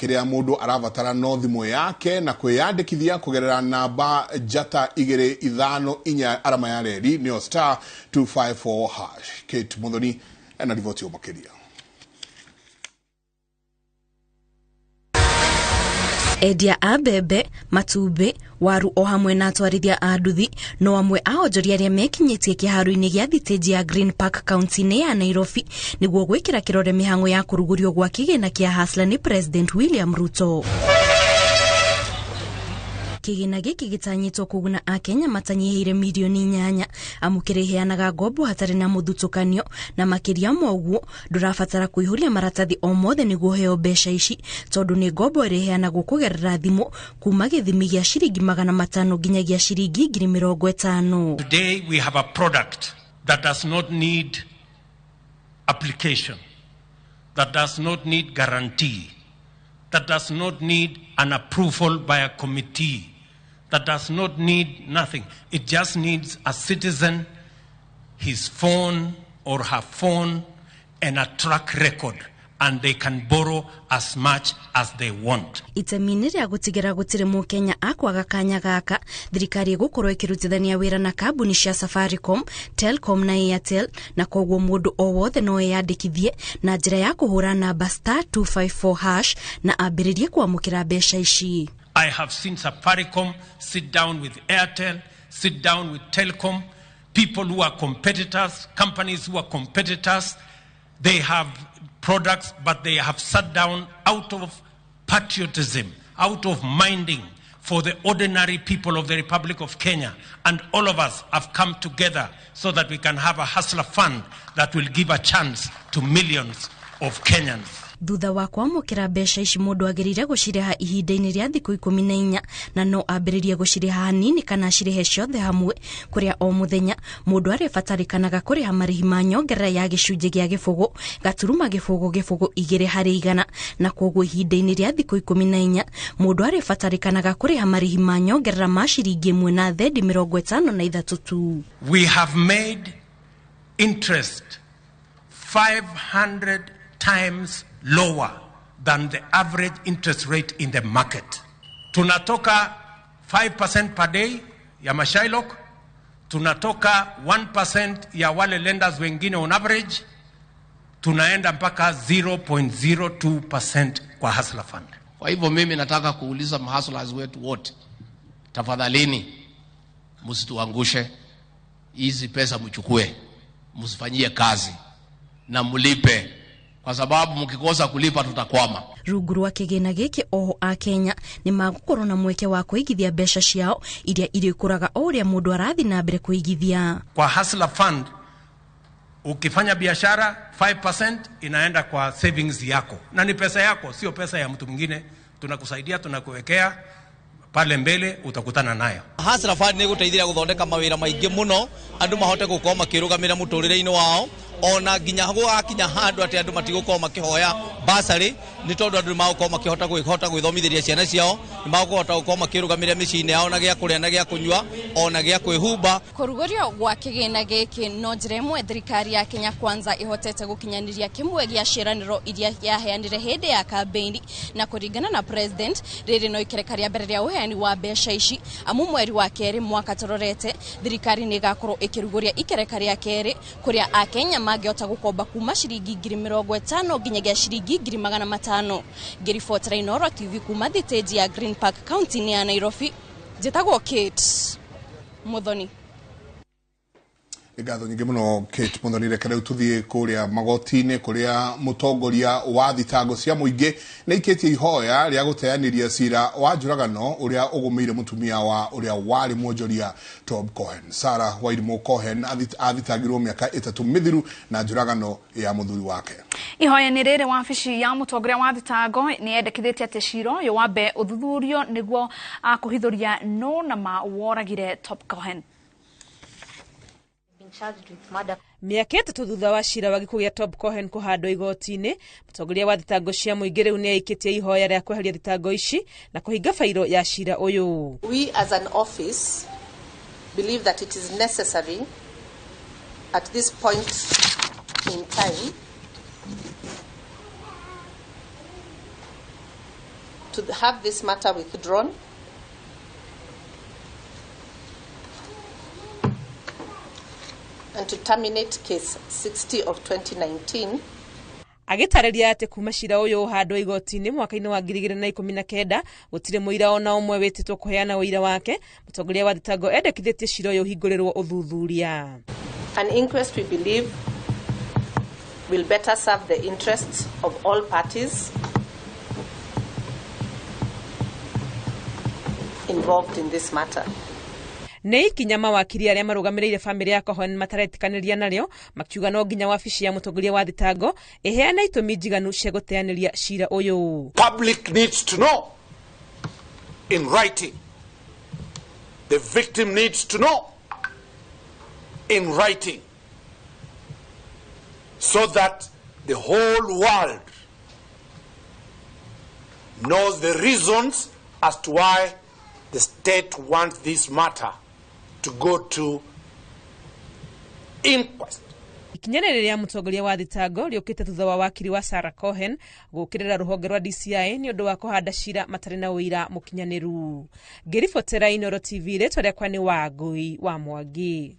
Kĩrĩa mũndũ arabatara no thimũ yake na kwĩyandĩkithia kũgerera namba njata igĩrĩ ithano inya arama ya reri nĩyo star 254 hash. Kate Muthoni ena riboti makĩria. Endia a mbembe, matumbĩ, waru o hamwe na atwarithia a nduthi no amwe a onjoria arĩa mekinyĩtie kĩharo-inĩ gĩa thitĩnji ya Green Park kaunti-inĩ ya Nairobi nĩguo gwĩkĩra kĩrore mĩhang'o ya kũrugũrio gwa kĩgĩna kĩa Hustler nĩ President William Ruto. Kĩgĩna gĩkĩ gĩtanyĩtwo kũguna Akenya matanyihĩire mirioni 8 amu kĩrĩheanaga ngombo hatarĩ na mũthutũkanio, na makĩria ma ũguo ndũrabatara kũihũria maratathi o mothe nĩguo ũheo mbeca ici, tondũ nĩ ngombo ĩrĩheanagwo kũgerera thimũ kuma gĩthimi gĩa ciringi 500 nginyagia ciringi 50,000. Today we have a product that does not need application, that does not need guarantee, that does not need an approval by a committee, that does not need nothing. It just needs a citizen, his phone or her phone, and a track record, and they can borrow as much as they want. Itemi-inĩ rĩa gũtigĩra gũtirĩ mũkenya akwaga kanya gaka, thirikari ĩgũkorwo ĩkĩrutithania wĩra na kambuni cia Safaricom, Telcom na Airtel, na koguo mũndũ o wothe no eyandĩkithie na njĩra ya kũhũra namba star 254 hash na ambĩrĩrie kwamũkĩra mbeca ici. I have seen Safaricom sit down with Airtel, sit down with Telcom, people who are competitors, companies who are competitors. They have products, but they have sat down out of patriotism, out of minding for the ordinary people of the Republic of Kenya. And all of us have come together so that we can have a Hustler Fund that will give a chance to millions of Kenyans. Thutha wa kwamũkĩra mbeca ici mũndũ agĩrĩire gũcirĩha ihinda-inĩ rĩa thikũ 14, na no ambĩrĩrie gũcirĩha hanini kana acirĩhe ciothe hamwe, kũrĩa o mũthenya mũndũ arĩbatarĩkanaga kũrĩha marĩhi ma nyongerera ya gĩcunjĩ gĩa gĩbũgũ gaturuma gĩbũgũ gĩbũgũ igĩrĩ harĩ igana, na koguo ihinda-inĩ rĩa thikũ 14 mũndũ arĩbatarĩkanaga kũrĩha marĩhi ma nyongerera ma ciringi ĩmwe na thendi 53 tu. We have made interest 500 times lower than the average interest rate in the market. Tunatoka 5% per day ya Mashylock, tunatoka 1% ya wale lenders wengine on average, tunaenda mpaka 0.02% kwa Hustler Fund. Kwa hivyo mimi nataka kuuliza mahustlers wetu wote, tafadhalini msituangushe. Hizi pesa mchukue, msifanyie kazi na mlipe, kwa sababu mkikosa kulipa tutakwama. Rungu rwa kĩgĩna gĩkĩ oho a Kenya nĩ magũkorwo na mweke wa kũigithia mbeca ciao iria irĩkũraga o ũrĩa mũndũ arathiĩ na mbere kũigithia. Kwa Hustler Fund ukifanya biashara 5% inaenda kwa savings yako, na ni pesa yako, sio pesa ya mtu mwingine. Tunakusaidia, tunakuwekea pale mbele, utakutana nayo. Hustler Fund nĩ gũteithĩrĩria gũthondeka mawĩra maingĩ mũno, andũ mahote gũkorwo makĩrũgamĩra mũtũrĩre-inĩ wao, ona nginya gũgakinya handũ atĩ andũ matigũkorwo makĩhoya basarĩ, nĩ tondũ andũ nĩmagũkorwo makĩhota kwĩhota gwĩthomithĩria ciana ciao, nĩmagũhota gũkorwo makĩrũgamĩrĩra mĩciĩ-inĩ yao na gĩa kũrĩa na gĩa kũnyua, ona gĩa kwĩhumba. Kũrugũrio gwa kĩgĩna gĩkĩ no njĩra ĩmwe thirikari ya Kenya Kwanza ĩhotete gũkinyanĩria kĩmwe gĩa ciĩranĩro iria yaheanire hĩndĩ ya kambeini, na kũringana na president rĩrĩ no ikereka rĩa mbere rĩa ũheani wa mbeca ici, amu mweri wa kerĩ mwaka tũrorete thirikari nĩ ĩgakorwo ĩkĩrugũria ikereka rĩa kerĩ kũrĩa Akenya mangĩhota gũkomba kuma ciringi 50,000 nginyagia ciringi 500,000. Ngĩribotera Inooro TV kuma thitĩnji ya Green Park kaunti-inĩ ya Nairobi, njĩtagwo Kate Muthoni. Ngatho nyingĩ mũno Kate Muthoni. Reke rĩu tũthiĩ kũrĩa magoti-inĩ kũrĩa mũtongoria wa thitango cia mũingĩ nĩ aikĩtie ihoya rĩa gũteanĩria cira wa njũragano ũrĩa ũgũmĩire mũtumia wa ũrĩa warĩ mwonjoria Tom Cohen. Sarah Wairimũ Cohen athitangirwo mĩaka 3 mĩthiru na njũragano ya mũthuri wake. Ihoya-inĩ rĩrĩ wabici ya mũtongoria wa thitango nĩ yendekithĩtie atĩ cira ũyũ wambe ũthuthurio nĩguo kũhithũria nũ na ma woragire Tom Cohen. Mĩaka 3 thutha wa cira wa gĩkuũ gĩa Tom Cohen kũhandwo igoti-inĩ, mũtongoria wa thitango cia mũingĩ rĩu nĩ aikĩtie ihoya rĩa kweheria thitango ici na kũhinga bairo ya cira ũyũ. We as an office believe that it is necessary at this point in time to have this matter withdrawn and to terminate case 60 of 2019. Agĩtarĩria atĩ kuma cira ũyũ ũhandwo igoti-inĩ mwaka-inĩ wa 2019 gũtirĩ mũira ona ũmwe wĩtĩtwo kũheana ũira wake. Mũtongoria wa thitango endekithĩtie cira ũyũ ũhingũrĩrwo ũthuthuria. An inquest, we believe, will better serve the interests of all parties involved in this matter. Nĩ ikinya mawakiri arĩa marũgamĩrĩire bamĩrĩ ya Cohen mataretĩkanĩria narĩo, makiuga no nginya wabici ya mũtongoria wa thitango ĩheane itũmi njiganu cia gũteanĩria cira ũyũ. Public needs to know in writing. The victim needs to know in writing, so that the whole world knows the reasons as to why the state wants this matter to go to inquest. Ikinya rĩrĩ rĩa mũtongoria wa thitango rĩũkĩte thutha wa wakiri wa Sarah Cohen gũũkĩrĩra rũhonge rwa DCI nĩ ũndũ wa kũhanda cira matarĩ na ũira mũkinyanĩru. Ngĩribotera Inooro TV, rĩtwa rĩakwa nĩ Wangũi wa Mwangi.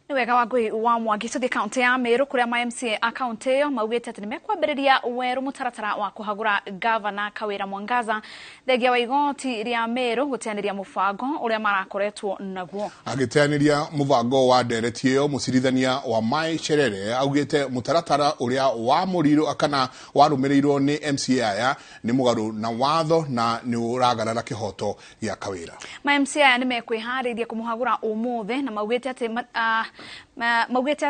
Nĩ wega Wangũi wa Mwangi. Tũthiĩ kaunti ya Meru kũrĩa ma MCA a kaunti ĩyo maugĩte atĩ nĩmekwambĩrĩria werũ mũtaratara wa kũhagũra gavana Kawĩra Mwangaza thengia wa igoti rĩa Meru gũteanĩria mũbango ũrĩa marakoretwo naguo. Agĩteanĩria mũbango wa ndereti ĩyo, mũcirithania wa Mai Cherere augĩte mũtaratara ũrĩa wamũrirwo kana warũmĩrĩirwo nĩ MCA aya nĩ mũgarũ na watho na nĩ ũragarara kĩhoto gĩa Kawĩra. Ma MCA aya nĩmekwĩharĩria kũmũhagũra ũmũthĩ na maugĩte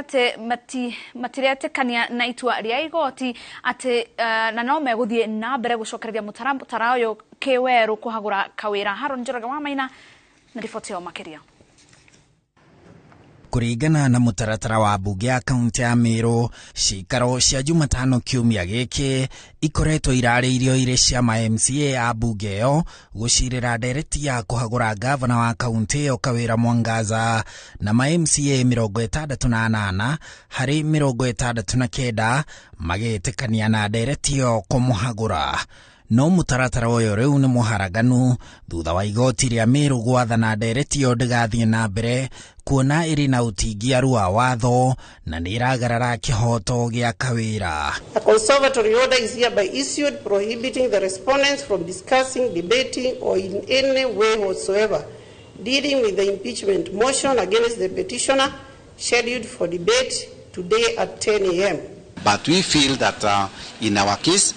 atĩ matiretĩkania na itua rĩa igoti atĩ na no megũthiĩ na mbere gũcokereria mũtaratara ũyũ kĩwerũ kũhagũra Kawĩra. Haron Njoroge wa Maina na riboti ĩyo makĩria. Kũringana na mũtaratara wa mbunge ya kaunti ya Meru, cikaro cia Jumatano kiumia gĩkĩ ikoretwo irarĩirio irĩ cia ma MCA a mbunge ĩyo gũcirĩra ndereti ya kũhagũra gavana wa kaunti ĩyo Kawĩra Mwangaza, na ma MCA 68 harĩ 69 magĩtĩkania na ndereti ĩyo kũmũhagũra. No mũtaratara ũyũ rĩu nĩ mũharaganu thutha wa igoti rĩa Meru gwathana ndereti ĩyo ndĩgathiĩ na mbere kuona ĩrĩ na ũtingiaru wa watho na nĩ ĩragarara kĩhoto gĩa Kawĩra. A conservatory order is hereby issued prohibiting the respondents from discussing, debating or in any way whatsoever dealing with the impeachment motion against the petitioner scheduled for debate today at 10 a.m. But we feel that in our case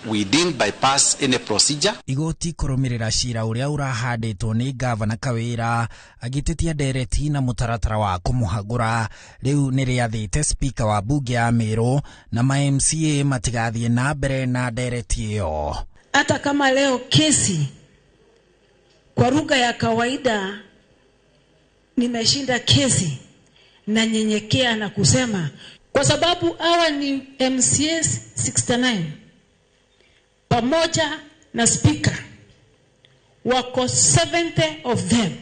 we didn't bypass any procedure. Igoti kũrũmĩrĩra cira ũrĩa ũrahandĩtwo nĩ gavana Kawĩra agĩtetia ndereti na mũtaratara wa kũmũhagũra rĩu nĩ rĩathĩte speaker wa mbunge ya Meru na ma MCA matigathiĩ na mbere na ndereti ĩyo. Hata kama leo kesi kwa lugha ya kawaida nimeshinda kesi na nyenyekea na kusema, kwa sababu hawa ni MCAs 69 pamoja na speaker wako 70 of them.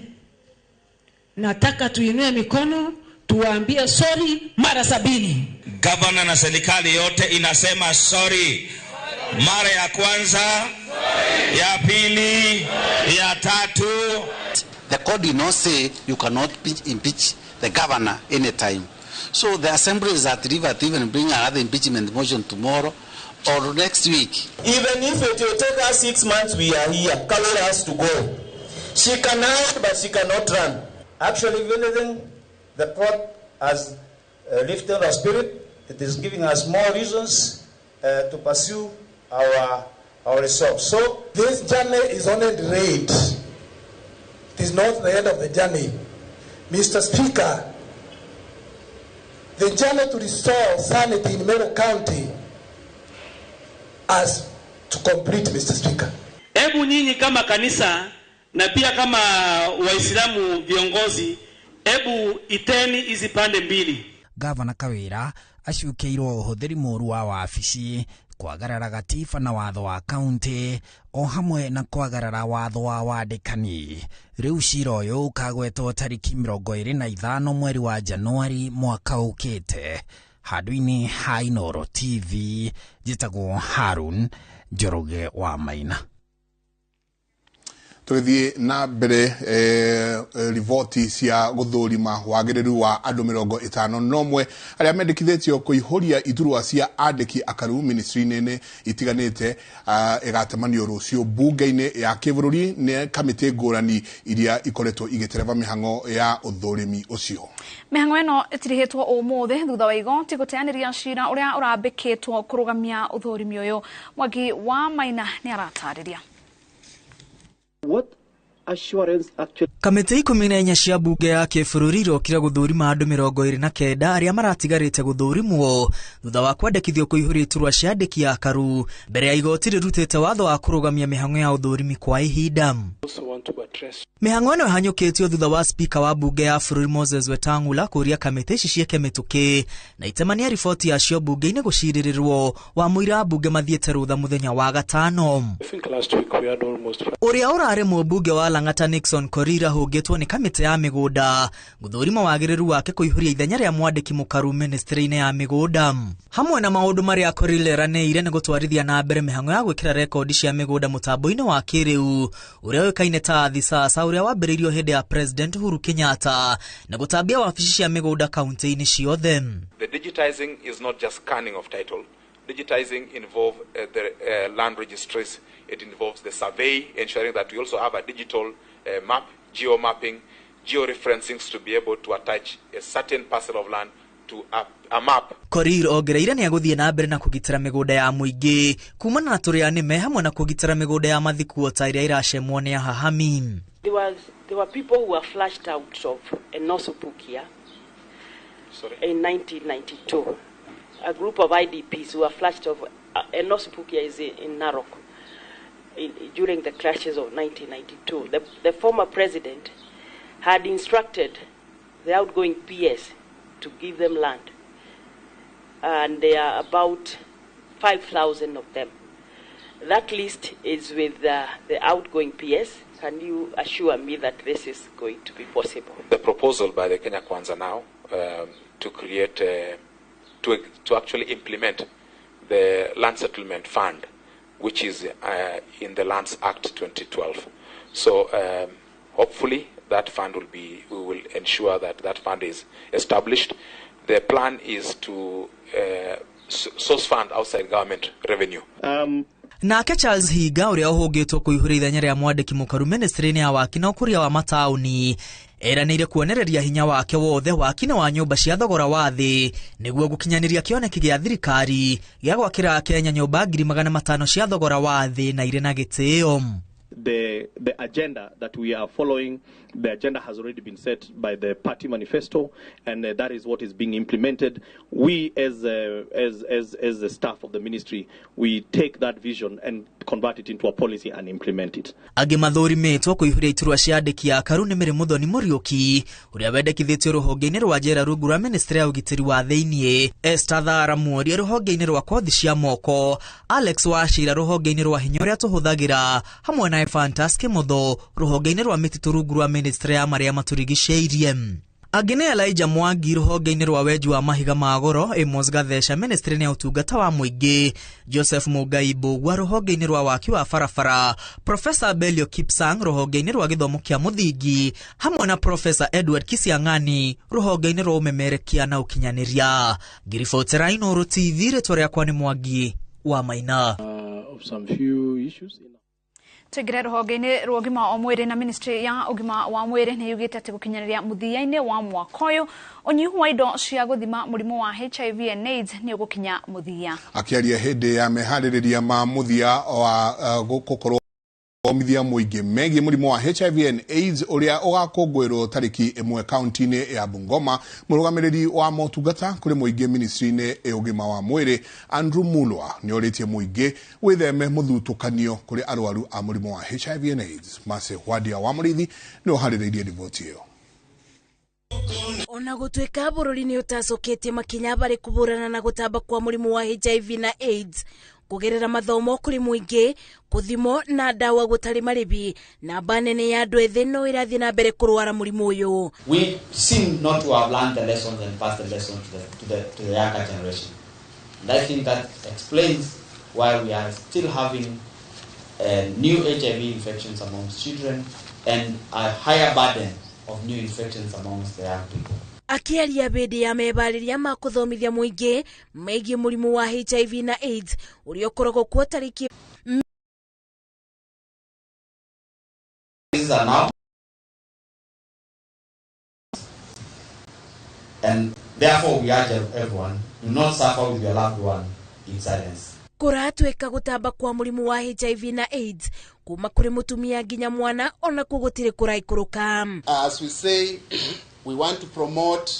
Nataka tuinue mikono tuwaambie sorry mara 70. Governor na serikali yote inasema sorry mara ya kwanza, sorry, ya pili, sorry, ya tatu. The court did not say you cannot impeach the governor anytime. So the assembly is at liberty to even bring another impeachment motion tomorrow or next week. Even if it will take us 6 months, we are here. Kawira has to go. She can hide, but she cannot run. Actually, if anything, the court has lifted our spirit. It is giving us more reasons to pursue our resolve. So this journey is only delayed. It is not the end of the journey. Mr. Speaker, the journey to restore sanity in Meru County as to complete, Mr. Speaker. Hebu nyinyi kama kanisa na pia kama Waislamu viongozi, hebu iteni hizi pande mbili. Gavana Kawira acukeirwo ũhũthĩri mũũru wa wabici, kwagarara gatiba na watho wa kaunti o hamwe na kwagarara watho wa wandĩkani. Rĩu cira ũyũ ũkagwetwo tarĩki 25 mweri wa Januari mwaka ũkĩte. Handũ-inĩ ha Inooro TV, njĩtagwo Harun Njoroge wa Maina. Tũgĩthiĩ na mbere, riboti cia gũthũrima wagĩrĩru wa andũ 51 arĩa mendekithĩtio kũihũria iturwa cia andĩki akaru ministry-inĩ itiganĩte ĩgatemanio rũciũ mbunge-inĩ ya kĩbũrũri nĩ kamĩtĩ ngũrani iria ikoretwo igĩtereba mĩhang'o ya ũthũrimi ũcio. Mĩhang'o ĩno ĩtirihĩtwo ũmũthĩ thutha wa igoti gũteanĩria cira ũrĩa ũrambĩkĩtwo kũrũgamia ũthũrimi ũyũ. Mwangi wa Maina nĩ aratarĩria. Kamĩtĩ 14 cia mbunge ya kĩbũrũri irokire gũthũrima andũ 29 arĩa maratigarĩte gũthũrimwo thutha wa kwandĩkithio kũihũria iturwa cia andĩki akaru mbere ya igoti rĩrutĩte watho wa kũrũgamia mĩhang'o ya ũthũrimi kwa ihinda. Mĩhang'o ĩno ĩhanyũkĩtio thutha wa spika wa mbunge ya bũrũri Moses Wetang'ula kũũria kamĩtĩ ici ciĩke mĩtũkĩ na itemania riboti yacio mbunge-inĩ gũcirĩrĩrwo wa mũira mbunge mathiĩte rũtha mũthenya wa gatano. Ũrĩa ũrarĩ mũmbunge wa Lang'ata Nixon Korir ahũngĩtwo nĩ kamĩtĩ ya mĩgũnda gũthũrima wagĩrĩru wake kũihũria ithenya rĩa mwandĩki mũkaru ministry-inĩ ya mĩgũnda. Hamwe na maũndũ marĩa Korir eranĩire nĩ gũtwarithia na mbere mĩhang'o ya gwĩkĩra rekondi cia mĩgũnda mũtambo-inĩ wa kĩrĩu ũrĩa ũĩkaine ta Thisasa ũrĩa wambĩrĩirio hĩndĩ ya President Uhuru Kenyatta na gũtambia wabici cia mĩgũnda kaunti-inĩ ciothe. The digitizing is not just scanning of title. Digitizing involves the land registries. It involves the survey, ensuring that we also have a digital map, geo-mapping, geo-referencing to be able to attach a certain parcel of land to a map. Korir ongereire nĩ agũthiĩ na mbere na kũgitĩra mĩgũnda ya mũingĩ kumana na tũrĩa nĩme hamwe na kũgitĩra mĩgũnda ya mathikuota ĩrĩa ĩracemwo nĩ ahahami. There were people who were flushed out of Enosupukia in 1992. A group of IDPs who were flushed off. Enosupukia is in Narok during the clashes of 1992. The former president had instructed the outgoing PS to give them land, and there are about 5,000 of them. That list is with the outgoing PS. Can you assure me that this is going to be possible? The proposal by the Kenya Kwanza now to create, to actually implement the Land Settlement Fund, which is in the Lands Act 2012. So hopefully that fund will be, we will ensure that that fund is established. The plan is to source fund outside government revenue. Nake Charles Higa ũrĩa ũhũngĩtwo kũihũria ithenya rĩa mwandĩki mũkaru ministry-inĩ ya waki na ũkũria wa mataũni eranĩire kuonereria hinya wake wothe waki-inĩ wa nyũmba cia thogora wa thĩ nĩguo gũkinyanĩria kĩoneki gĩa thirikari gĩa gwakĩra Kenya nyũmba 500,000 cia thogora wa thĩ na irĩ na gĩtĩo. The agenda that we are following, the agenda has already been set by the party manifesto, and that is what is being implemented. We, as the staff of the ministry, we take that vision and convert it into a policy and implement it. Angĩ mathũrimĩtwo kũihũria iturwa cia andĩki akaru nĩ Mary Muthoni Mũriũki ũrĩa wendekithĩtio rũhonge-inĩ rwa njera rungu rwa ministry ya ũgitĩri wa thĩiniĩ, Esther Thara Mworia rũhonge-inĩ rwa kothi cia moko, Alex Wachira rũhonge-inĩ rwa hinya ũrĩa tũhũthagĩra, hamwe na Ephantus Kimotho rũhonge-inĩ rwa mĩtitũ rungu rwa ministry ya marĩa matũrigicĩirie. Angĩ nĩ Elijah Mwangi rũhonge-inĩ rwa wenji wa mahiga ma goro, Amos Gatheca ministry-inĩ ya ũtungata wa mũingĩ, Joseph Mũngai Mbũgua rũhonge-inĩ rwa waki wa barabara, Professor Belio Kipsang rũhonge-inĩ rwa gĩthomo kĩa mũthingi, hamwe na Professor Edward Kisiang'ani rũhonge-inĩ rwa ũmemerekia na ũkinyanĩria. Ngiribotera Inooro TV, rĩtwa rĩakwa nĩ Mwangi wa Maina. Tuingire rũhonge-inĩ rwa ũgima wa mwĩrĩ na ministry ya ũgima wa mwĩrĩ nĩ yugĩte atĩ gũkinyanĩria mũthia-inĩ wa mwaka ũyũ ũnyihu wa indo cia gũthima mũrimũ wa HIV and AIDS nĩ ũgũkinya mũthia. Akĩaria hĩndĩ ya meharĩrĩria ma mũthia wa gũkorwo omithia mũingĩ megiĩ mũrimũ wa HIV and AIDS ũrĩa ũgakũngũĩrwo tarĩki 1 kaunti-inĩ ya Bungoma, mũrũgamĩrĩri wa motungata kũrĩ mũingĩ ministry-inĩ ya ũgima wa mwĩrĩ Andrew Mulwa nĩ orĩtie mũingĩ wĩtheme mũthutũkanio kũrĩ arwaru a mũrimũ wa HIV and AIDS. Mase Wadia wa Mũrĩithi nĩ ũharĩrĩirie riboti ĩyo. Ona gũtuĩka bũrũri nĩ ũtacũkĩtie makinya barĩ kũhũrana na gũtamba kwa mũrimũ wa HIV na AIDS kũgerera mathomo kũrĩ mũingĩ, kũthimwo na ndawa gũtarĩ marĩbi, namba nene ya andũ ethĩ no ĩrathiĩ na mbere kũrwara mũrimũ ũyũ. We seem not to have learned the lessons and passed the lessons to the younger generation. And I think that explains while we are still having new HIV infections amongst children and a higher burden of new infections amongst the young people. Akiaria bindi ya mebarĩria ma kũthomithia mũingĩ megiĩ mũrimũ wa HIV na AIDS ũrĩa ũkoragwo kuo tarĩki. These are now, and therefore we urge everyone, do not suffer with your loved one in silence. Kũratuĩka gũtamba kwa mũrimũ wa HIV na AIDS kuma kũrĩ mũtumia nginya mwana onakuo gũtirĩ kũraikũrũka. As we say, we want to promote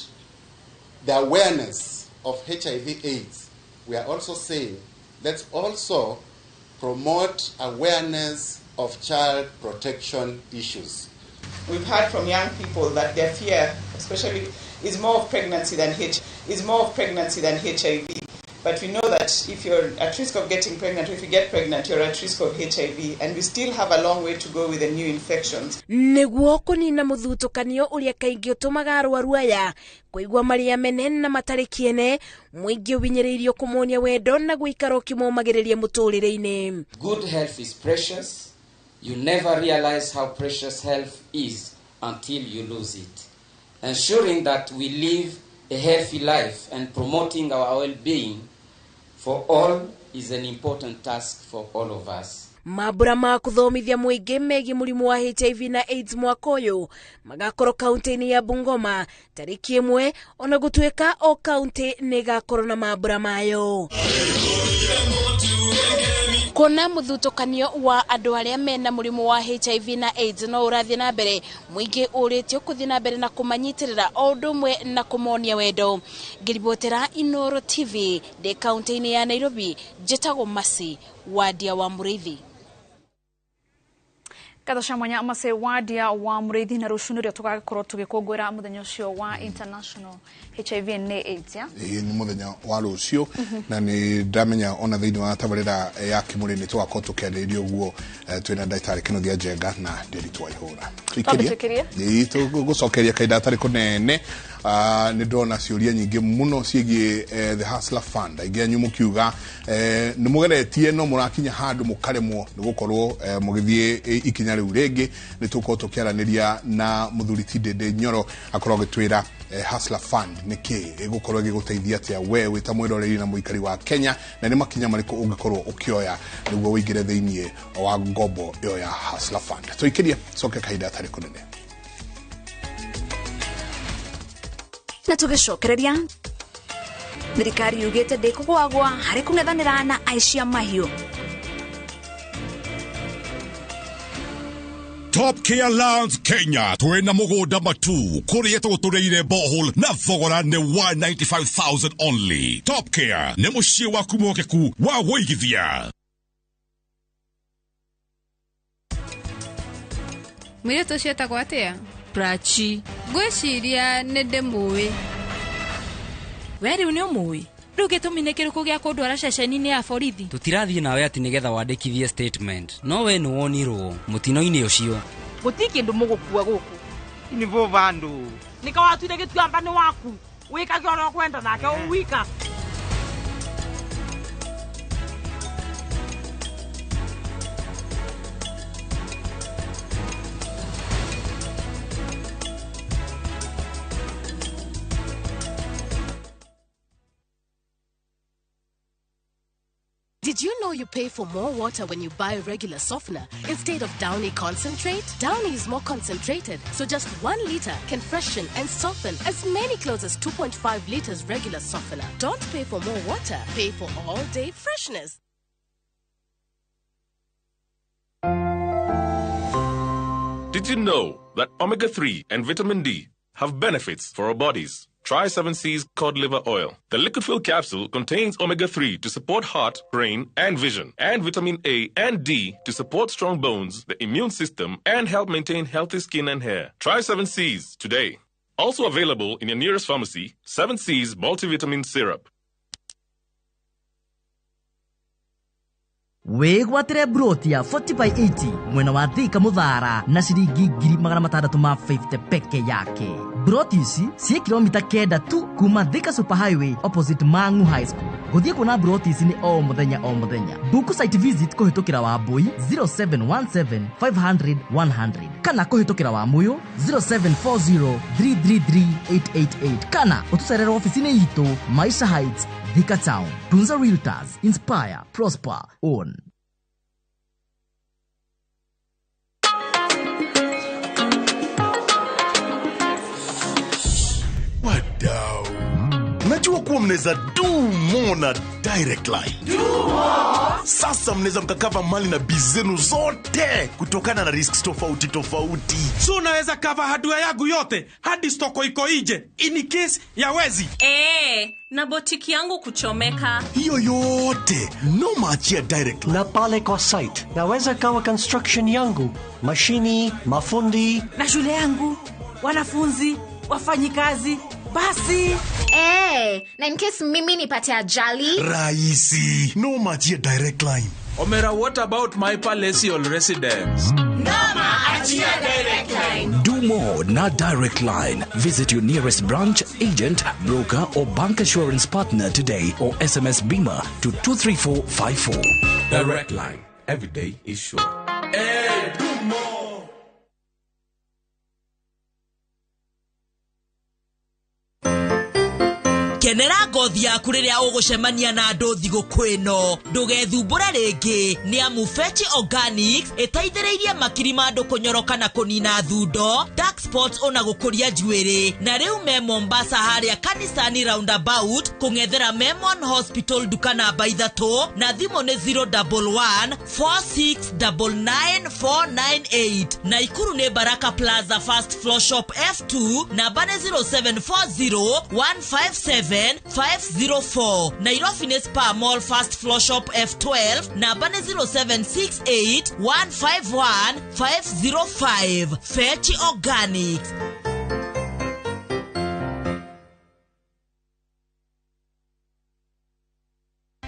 the awareness of HIV AIDS. We are also saying, let's also promote awareness of child protection issues. We've heard from young people that their fear, especially, is more of pregnancy than HIV. But we know that if you're at risk of getting pregnant, or if you get pregnant, you're at risk of HIV, and we still have a long way to go with the new infections. Nĩguo kũnina mũthutũkanio ũrĩa kaingĩ ũtũmaga arwaru aya kũigua marĩa mene na matarĩ kĩene, mũingĩ ũhinyĩrĩirio kũmonia wendo na gũikara ũkĩmomagĩrĩria mũtũrĩre-inĩ. Good health is precious. You never realize how precious health is until you lose it. Ensuring that we live a healthy life and promoting our well-being for all is an important task for all of us. Mambura ma kũthomithia mũingĩ megiĩ mũrimũ wa HIV na AIDS mwaka ũyũ magakorwo kaunti-inĩ ya Bungoma tarĩki 1, ona gũtuĩka o kaunti nĩ ĩgakorwo na mambura mayo. Kuona mũthutũkanio wa andũ arĩa mena mũrimũ wa HIV na AIDS no ũrathiĩ na mbere, mũingĩ ũrĩtio kũthiĩ na mbere na kũmanyitĩrĩra o ũndũ ũmwe na kũmonia wendo. Ngĩribotera Inooro TV ndĩ kaunti-inĩ ya Nairobi, njĩtagwo Mercy Wadia wa Mũrĩithi. Ngatho cia mwanya Mercy Wadia wa Mũrĩithi, na rũciũ nĩrĩo tũgagĩkorwo tũgĩkũngũĩra mũthenya ũcio wa International HIV and AIDS. Ĩĩ nĩ mũthenya wa rũciũ, na nĩ ndamenya ona thĩinĩ wa tabarĩra ya Kĩmũrĩ nĩ tũgakorwo tũkĩarĩrĩria ũguo twĩna ndagĩtarĩ Kĩnuthia Njenga na Nderitu Waihũra. Ĩĩ tũgũcokeria kahinda gatarĩ kũnene. Nĩ ndĩrona ciũria nyingĩ mũno ciĩgiĩ the Hustler Fund. Aingĩ anyu mũkiuga nĩ mũgeretie no mũrakinya handũ mũkaremwo nĩ gũkorwo mũgĩthiĩ ikinya rĩu rĩngĩ. Nĩ tũgũkorwo tũkĩaranĩria na mũthuri ti Ndĩndĩ Nyoro akorwo agĩtwĩra Hustler Fund nĩ kĩ, ĩgũkorwo ĩgĩgũteithia atĩa we wĩ ta mwĩroreri na mũikari wa Kenya, na nĩ makinya marĩkũ ũngĩkorwo ũkĩoya nĩguo ũingĩre thĩinĩ wa ngombo ĩyo ya Hustler Fund. Tũikĩrie coke kahinda gatarĩ kũnene. Na tũgĩcokereria, thirikari yugĩte ndĩkũgwagwa harĩ kũng'ethanĩra na aici a mahiũ. Top Care Lands Kenya twina mugunda matu kuria tugutureire borehole na thogora ni 195,000 only. Top Care ni muciĩ waku mwokeku wa wũigithia. Mũirĩtu ũcio etagwo atĩa? Prachi. Ngwĩciria nĩ ndĩmũĩ. We rĩu nĩ ũmũĩ? Rĩu gĩtũmi nĩ kĩrĩkũ gĩa kũndwara ceceni-inĩ ya borithi? Tũtirathiĩ nawe atĩ nĩgetha wandĩkithie statement, no we nĩwonirwo mũtino-inĩ ũcio. Gũtirĩ kĩndũ mũgũkua gũkũ. Nivo vandu. Nĩkawatuire gĩtuamba nĩ waku. Wĩkage ũrĩa ũkwenda nake ũwika. Did you know you pay for more water when you buy regular softener instead of Downy concentrate? Downy is more concentrated, so just 1 liter can freshen and soften as many clothes as 2.5 liters regular softener. Don't pay for more water, pay for all-day freshness. Did you know that omega-3 and vitamin D have benefits for our bodies? Try 7C's cod liver oil. The liquid fill capsule contains omega-3 to support heart, brain, and vision, and vitamin A and D to support strong bones, the immune system, and help maintain healthy skin and hair. Try 7C's today. Also available in your nearest pharmacy, 7C's multivitamin syrup. Wĩgwatĩre broti ya 40 by 80 mwena wa Thika Mũthara na ciringi 650 peke yake. Broti ici ciĩ kilomita 9 tu kuma Thika Super Highway opposite Mang'u High School. Gũthiĩ kuona broti ici nĩ o mũthenya o mũthenya. Book site visit kũhĩtũkĩra Wambui 0717 500 100 kana kũhĩtũkĩra Wamũyũ 0740 333 888 kana ũtũcerere ofici-inĩ itũ Maisha Heights, Thika Town. Tunza Realtors, inspire, prosper, own. Wadau, najua kuwa mnaweza do more na Direct Line. Do more. Sasa mnaweza mkakava mali na biz zenu zote kutokana na risks tofauti tofauti. So unaweza cover hardware yangu yote hadi stoko iko ije in case ya wezi. Na botiki yangu kuchomeka. Hiyo yote no maachia Direct Line. Na pale kwa site naweza kawa construction yangu, mashini, mafundi na shule yangu, wanafunzi, wafanyikazi. Basi. Na in case mimi nipate ajali. Rahisi. No maachia Direct Line. Omera, what about my palatial residence? Noma achia Direct Line. Do more na Direct Line. Visit your nearest branch, agent, broker or bank assurance partner today or SMS BIMA to 23454. Direct Line. Every day is sure. Hey, do more. Kenera ngothi yaku rĩrĩa ũgũcemania na andũ thigũkũ ĩno ndũgethumbũre rĩngĩ nĩ amu Fetch Organics ĩteithĩrĩirie makiri ma andũ kũnyoroka na kũnina thundo, dark spots ona gũkũria njuĩrĩ. Na rĩu me Mombasa harĩa Kanisani roundabout kũng'ethera Memon Hospital nduka namba 3 na thimũ nĩ 011 4699 498. Naikuru nĩ Baraka Plaza first floor shop F2 namba nĩ 0740 157 504. Nairobi ni Spa Mall first floor shop F12 namba ni 0768 151 505. Fetch Organics.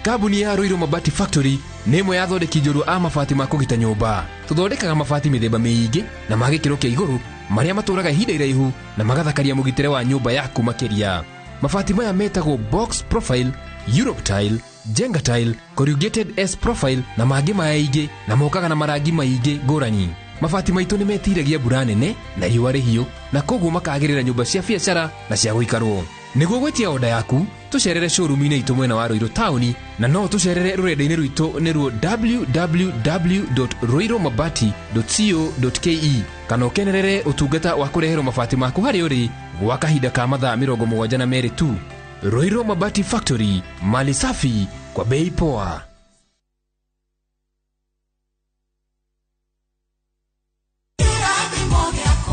Kambuni ya Ruiru Mabati Factory nĩ ĩmwe ya thondeki njorua a mabati ma kũgita nyũmba. Tũthondekaga mabati mĩthemba mĩingĩ na ma gĩkĩro kĩa igũrũ marĩa matũraga ihinda iraihu na magathakaria mũgitĩre wa nyũmba yaku makĩria. Mabati maya metagwo box profile, Europe tile, Jenga tile, corrugated S profile na mangĩ maingĩ na mokaga na marangi maingĩ ngũrani. Mabati maitũ nĩ metiragia mbura nene na riũa rĩhiũ na koguo makagĩrĩra nyũmba cia biacara na cia gũikarwo. Nĩguo gwĩtia oda yaku tũcerere showroom-inĩ itũ mwena wa Ruiru taũni na no tũcerere rũrenda-inĩ rwitũ nĩruo www.ruirumabati.co.ke kana ũkenerere ũtungata wa kũreherwo mabati maku harĩa ũrĩ gwa kahinda ka mathaa 72 tu. Ruiru Mabati Factory, mali safi kwa bei poa.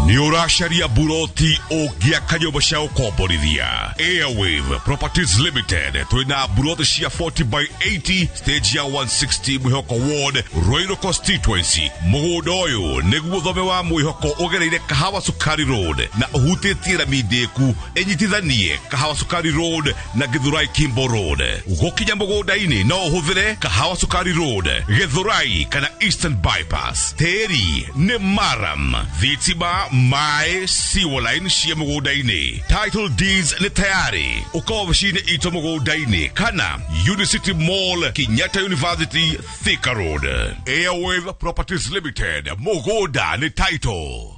Nĩ ũracaria buroti ũngĩaka nyũmba cia gũkomborithia. Airwave Properties Limited twĩna buroti cia 40 by 80 stage ya 160 Mwĩhoko Ward, Ruiru Constituency. Mũgũnda ũyũ nĩguo thome wa Mwĩhoko ũgereire Kahawa Sukari Road na ũhutĩtie rami ndĩku ĩnyitithanie Kahawa Sukari Road na Githurai Kimbo Road. Gũkinya mũgũnda-inĩ no ũhũthĩre Kahawa Sukari Road, Githurai kana Eastern Bypass. Tĩri nĩ maram, thitima, maĩ, sewer line cia mũgũnda-inĩ. Title deeds nĩ tayari. Ũka obici-inĩ itũ mũgũnda-inĩ kana Unicity Mall, Kenyatta University, Thika Road. Airwave Properties Limited, mũgũnda nĩ title.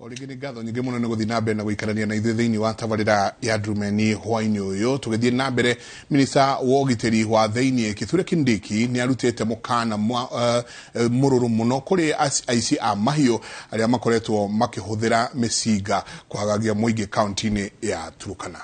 O rĩngĩ nĩ ngatho nyingĩ mũno nĩ gũthiĩ na mbere na gũikarania na ithuĩ thĩinĩ wa tabarĩra ya Ndrumeni hwainĩ ũyũ. Tũgĩthiĩ na mbere, minista wa ũgitĩri wa thĩinĩ Kithure Kindiki nĩ arutĩte mũkana mũrũrũ mũno kũrĩ aici a mahiũ arĩa makoretwo makĩhũthĩra mĩcinga kũhagagia mũingĩ kaunti-inĩ ya Turkana.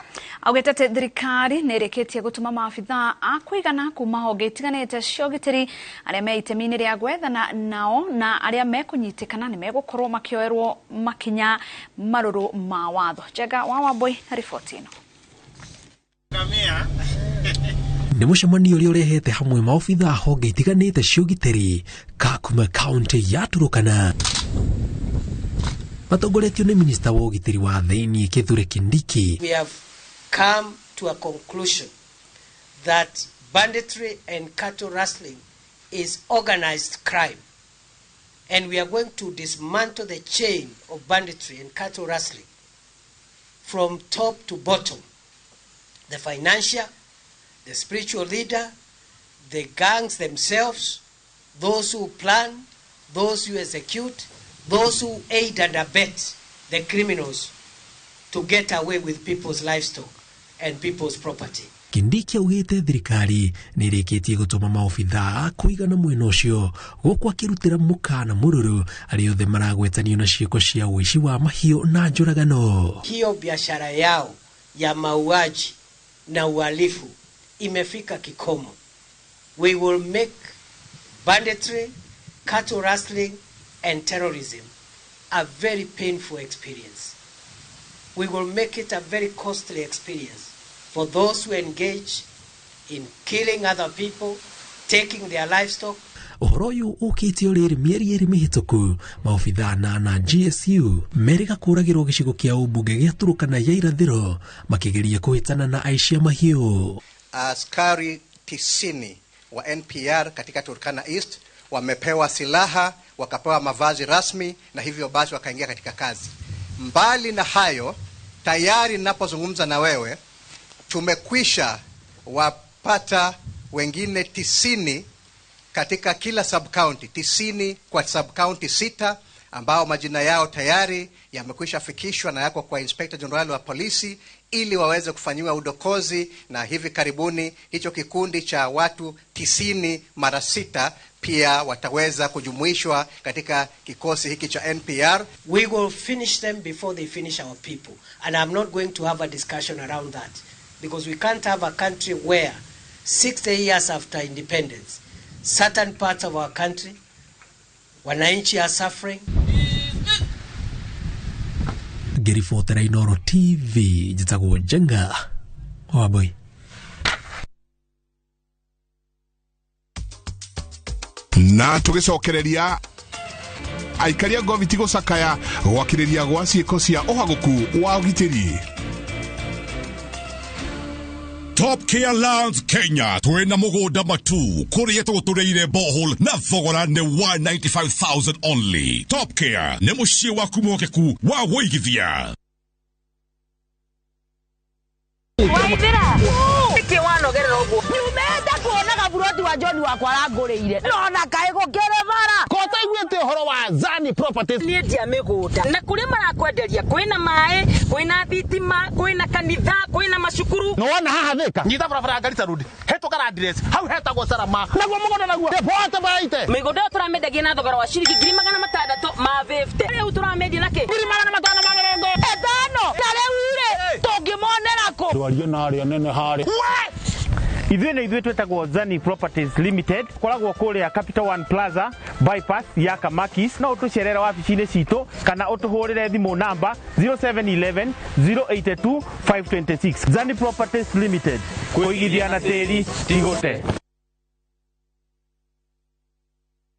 Augĩte atĩ thirikari nĩ ĩrĩkĩtie gũtũma maabithaa a kũigana kuma honge itiganĩte cia ũgitĩri arĩa me itemi-inĩ rĩa gwethana nao na arĩa mekũnyitĩkana nĩ megũkorwo makĩoerwo makinya marũrũ ma watho. Njenga wa Wambui na riboti ĩno. Nĩ mũcemanio ũrĩa ũrehete hamwe maobithaa honge itiganĩte cia ũgitĩri Kakuma kaunti ya Turkana. Matongoretio nĩ minista wa ũgitĩri wa thĩinĩ Kithure Kindiki. We have come to a conclusion that banditry and cattle rustling is organized crime, and we are going to dismantle the chain of banditry and cattle rustling from top to bottom. The financier, the spiritual leader, the gangs themselves, those who plan, those who execute, those who aid and abet the criminals to get away with people's livestock and people's property. Kindiki augĩte thirikari nĩ ĩrĩkĩtie gũtũma maobithaa kũigana mwena ũcio gũkũ akĩrutĩra mũkana mũrũrũ arĩa othe maragwetanio na ciĩko cia ũici wa mahiũ na njũragano. Hiyo biashara yao ya mauaji na uhalifu imefika kikomo. We will make banditry, cattle rustling and terrorism a very painful experience. We will make it a very costly experience for those who engage in killing other people, taking their livestock. Ũhoro ũyũ ũkĩte o rĩrĩ mĩeri 2 mĩhĩtũku maobithaa na GSU merĩga kũragĩrwo gĩcigo kĩa ũmbunge gĩa Turukana ya irathĩro makĩgeria kũhĩtana na aici a mahiũ. Askari 90 wa NPR katika Turkana East wamepewa silaha, wakapewa mavazi rasmi na hivyo basi wakaingia katika kazi. Mbali na hayo, tayari ninapozungumza na wewe tumekwisha wapata wengine 90 katika kila sub-county, 90 kwa sub-county 6 ambao majina yao tayari yamekwisha fikishwa na yako kwa Inspector General wa polisi ili waweze kufanyiwa udokozi, na hivi karibuni hicho kikundi cha watu 90 mara 6 pia wataweza kujumuishwa katika kikosi hiki cha NPR. We will finish them before they finish our people, and I'm not going to have a discussion around that, because we can't have a country where 60 years after independence, certain parts of our country, wananchi are suffering. Ngĩribotera Inooro TV, njĩtagwo Njenga Wambui. Na tũgĩcokereria aikaria goviti gũcakaya gwakĩrĩria gwa ciĩko cia ũhagũku wa ũgitĩri. Top Care Lands Kenya twina mũgũnda matu kũrĩa tũgũtũrĩire borehole na thogora nĩ 195,000 only. Top Care nĩ mũciĩ waku mwokeku wa wũigithia. Waithira nĩkĩ wanogerera ũguo? Nyumĩte kuona gaburoti wa John wakwa arangũrĩire nona kaĩ gũkĩrĩ bara ko taiguĩte ũhoro wa Zani Properties. Niĩ ndia mĩgũnda na kũrĩa marakwenderia kwĩna maĩ, kwĩna thitima, kwĩna kanitha, kwĩna macukuru. Nĩwona haha Thĩka nyita barabara ya Garissa Road hetũka Landress hau hetagwo Salama naguo mũgũnda naguo bote baite mĩgũnda ĩyo tũramĩendagia na thogora wa ciringi 600,650. Rĩu tũramĩendia na kĩ? 550. Ta rĩu rĩ tũngĩmonera kũ? Ndwarie na arĩa nene harĩa. Ithuĩ nĩ ithuĩ twĩtagwo Zani Properties Limited, koragwo kũrĩa Capital One Plaza bypass ya Kamakis. No ũtũcerere wabici-inĩ citũ kana ũtũhũrĩre thimũ namba 0711 082 526. Zani Properties Limited, kũigithia na tĩri ti gũte.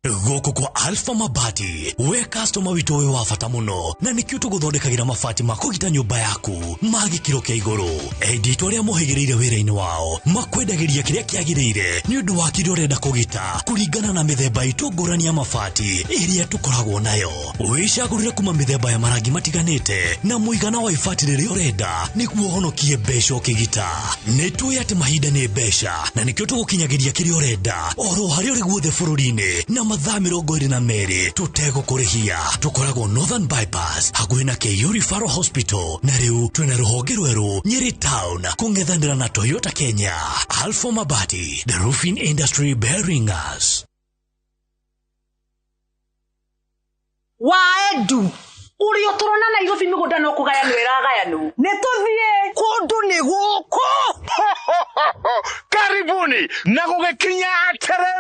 Gũkũ kwa Alpha Mabati we customer witũ wĩ wa bata mũno na nĩkĩo tũgũthondekagĩra mabati ma kũgita nyũmba yaku ma gĩkĩro kĩa igũrũ. Endia itũ arĩa mohĩgĩrĩire wĩra-inĩ wao makwendagĩria kĩrĩa kĩagĩrĩire nĩ ũndũ wa kĩrĩa ũrenda kũgita kũringana na mĩthemba itũ ngũrani ya mabati ĩrĩa tũkoragwo nayo. Wĩcagũrĩre kuma mĩthemba ya marangi matiganĩte na mũigana wa ibati rĩrĩa ũrenda nĩguo ũhonokie mbeca ũkĩgita. Nĩ tũĩ atĩ mahinda nĩ mbeca na nĩkĩo tũgũkinyagĩria kĩrĩa ũrenda oro harĩa ũrĩ guothe bũrũri-inĩ na mathaa 22 tũtegũkũrĩhia. Tũkoragwo Northern Bypass hakuhĩ na KU Referral Hospital na rĩu twĩna rũhonge rwerũ Nyeri Town kũng'ethanĩra na Toyota Kenya. Alpha Mabati, the roofing industry bearing us. Waendu ũrĩa tũrona Nairobi mĩgũnda no kũgayanwo ĩragayanwo. Nĩ tũthiĩ kũndũ nĩ gũkũ. Karibuni na gũgĩkinya atĩrĩ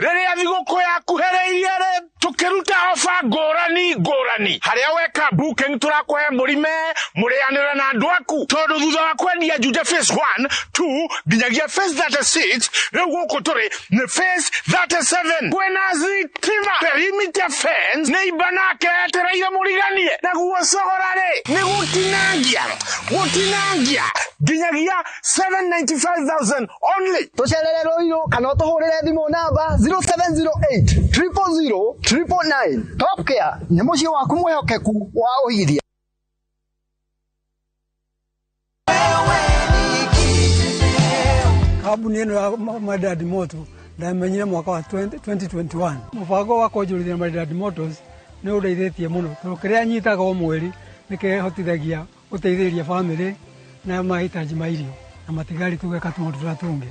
rĩrĩa thigũkũ yakuhĩrĩirie rĩ Tukiruta ofa ngũrani ngũrani harĩa weka booking tũrakũhe mũrime mũrĩanĩre na andũ aku tondũ thutha wa kwendia Juja phase 1 2 nginyagia phase 36 rĩu gũkũ tũrĩ nĩ phase 37 kwĩna thitima perimeter fence nĩ imba nake etereire mũriganie naguo cogora rĩ nĩ gũtinangia nginyagia 795,000 only. Tũcerere Ruiru kana ũtũhũrĩre thimũ namba 0708 000 999. Top Care nĩ mũciĩ waku mwĩhokeku wa ũigithia. Kambuni ĩno ya Maridadi Motors ndamenyire mwaka wa 2021. Mũbango wa kwonjorithia Maridadi Motors nĩ ũndeithĩtie mũno tondũ kĩrĩa nyitaga o mweri nĩ kĩhotithagia gũteithĩrĩria bamĩrĩ na mahitaji ma irio na matigari tũgeka tũmaũndũ tũrĩa tũngĩ.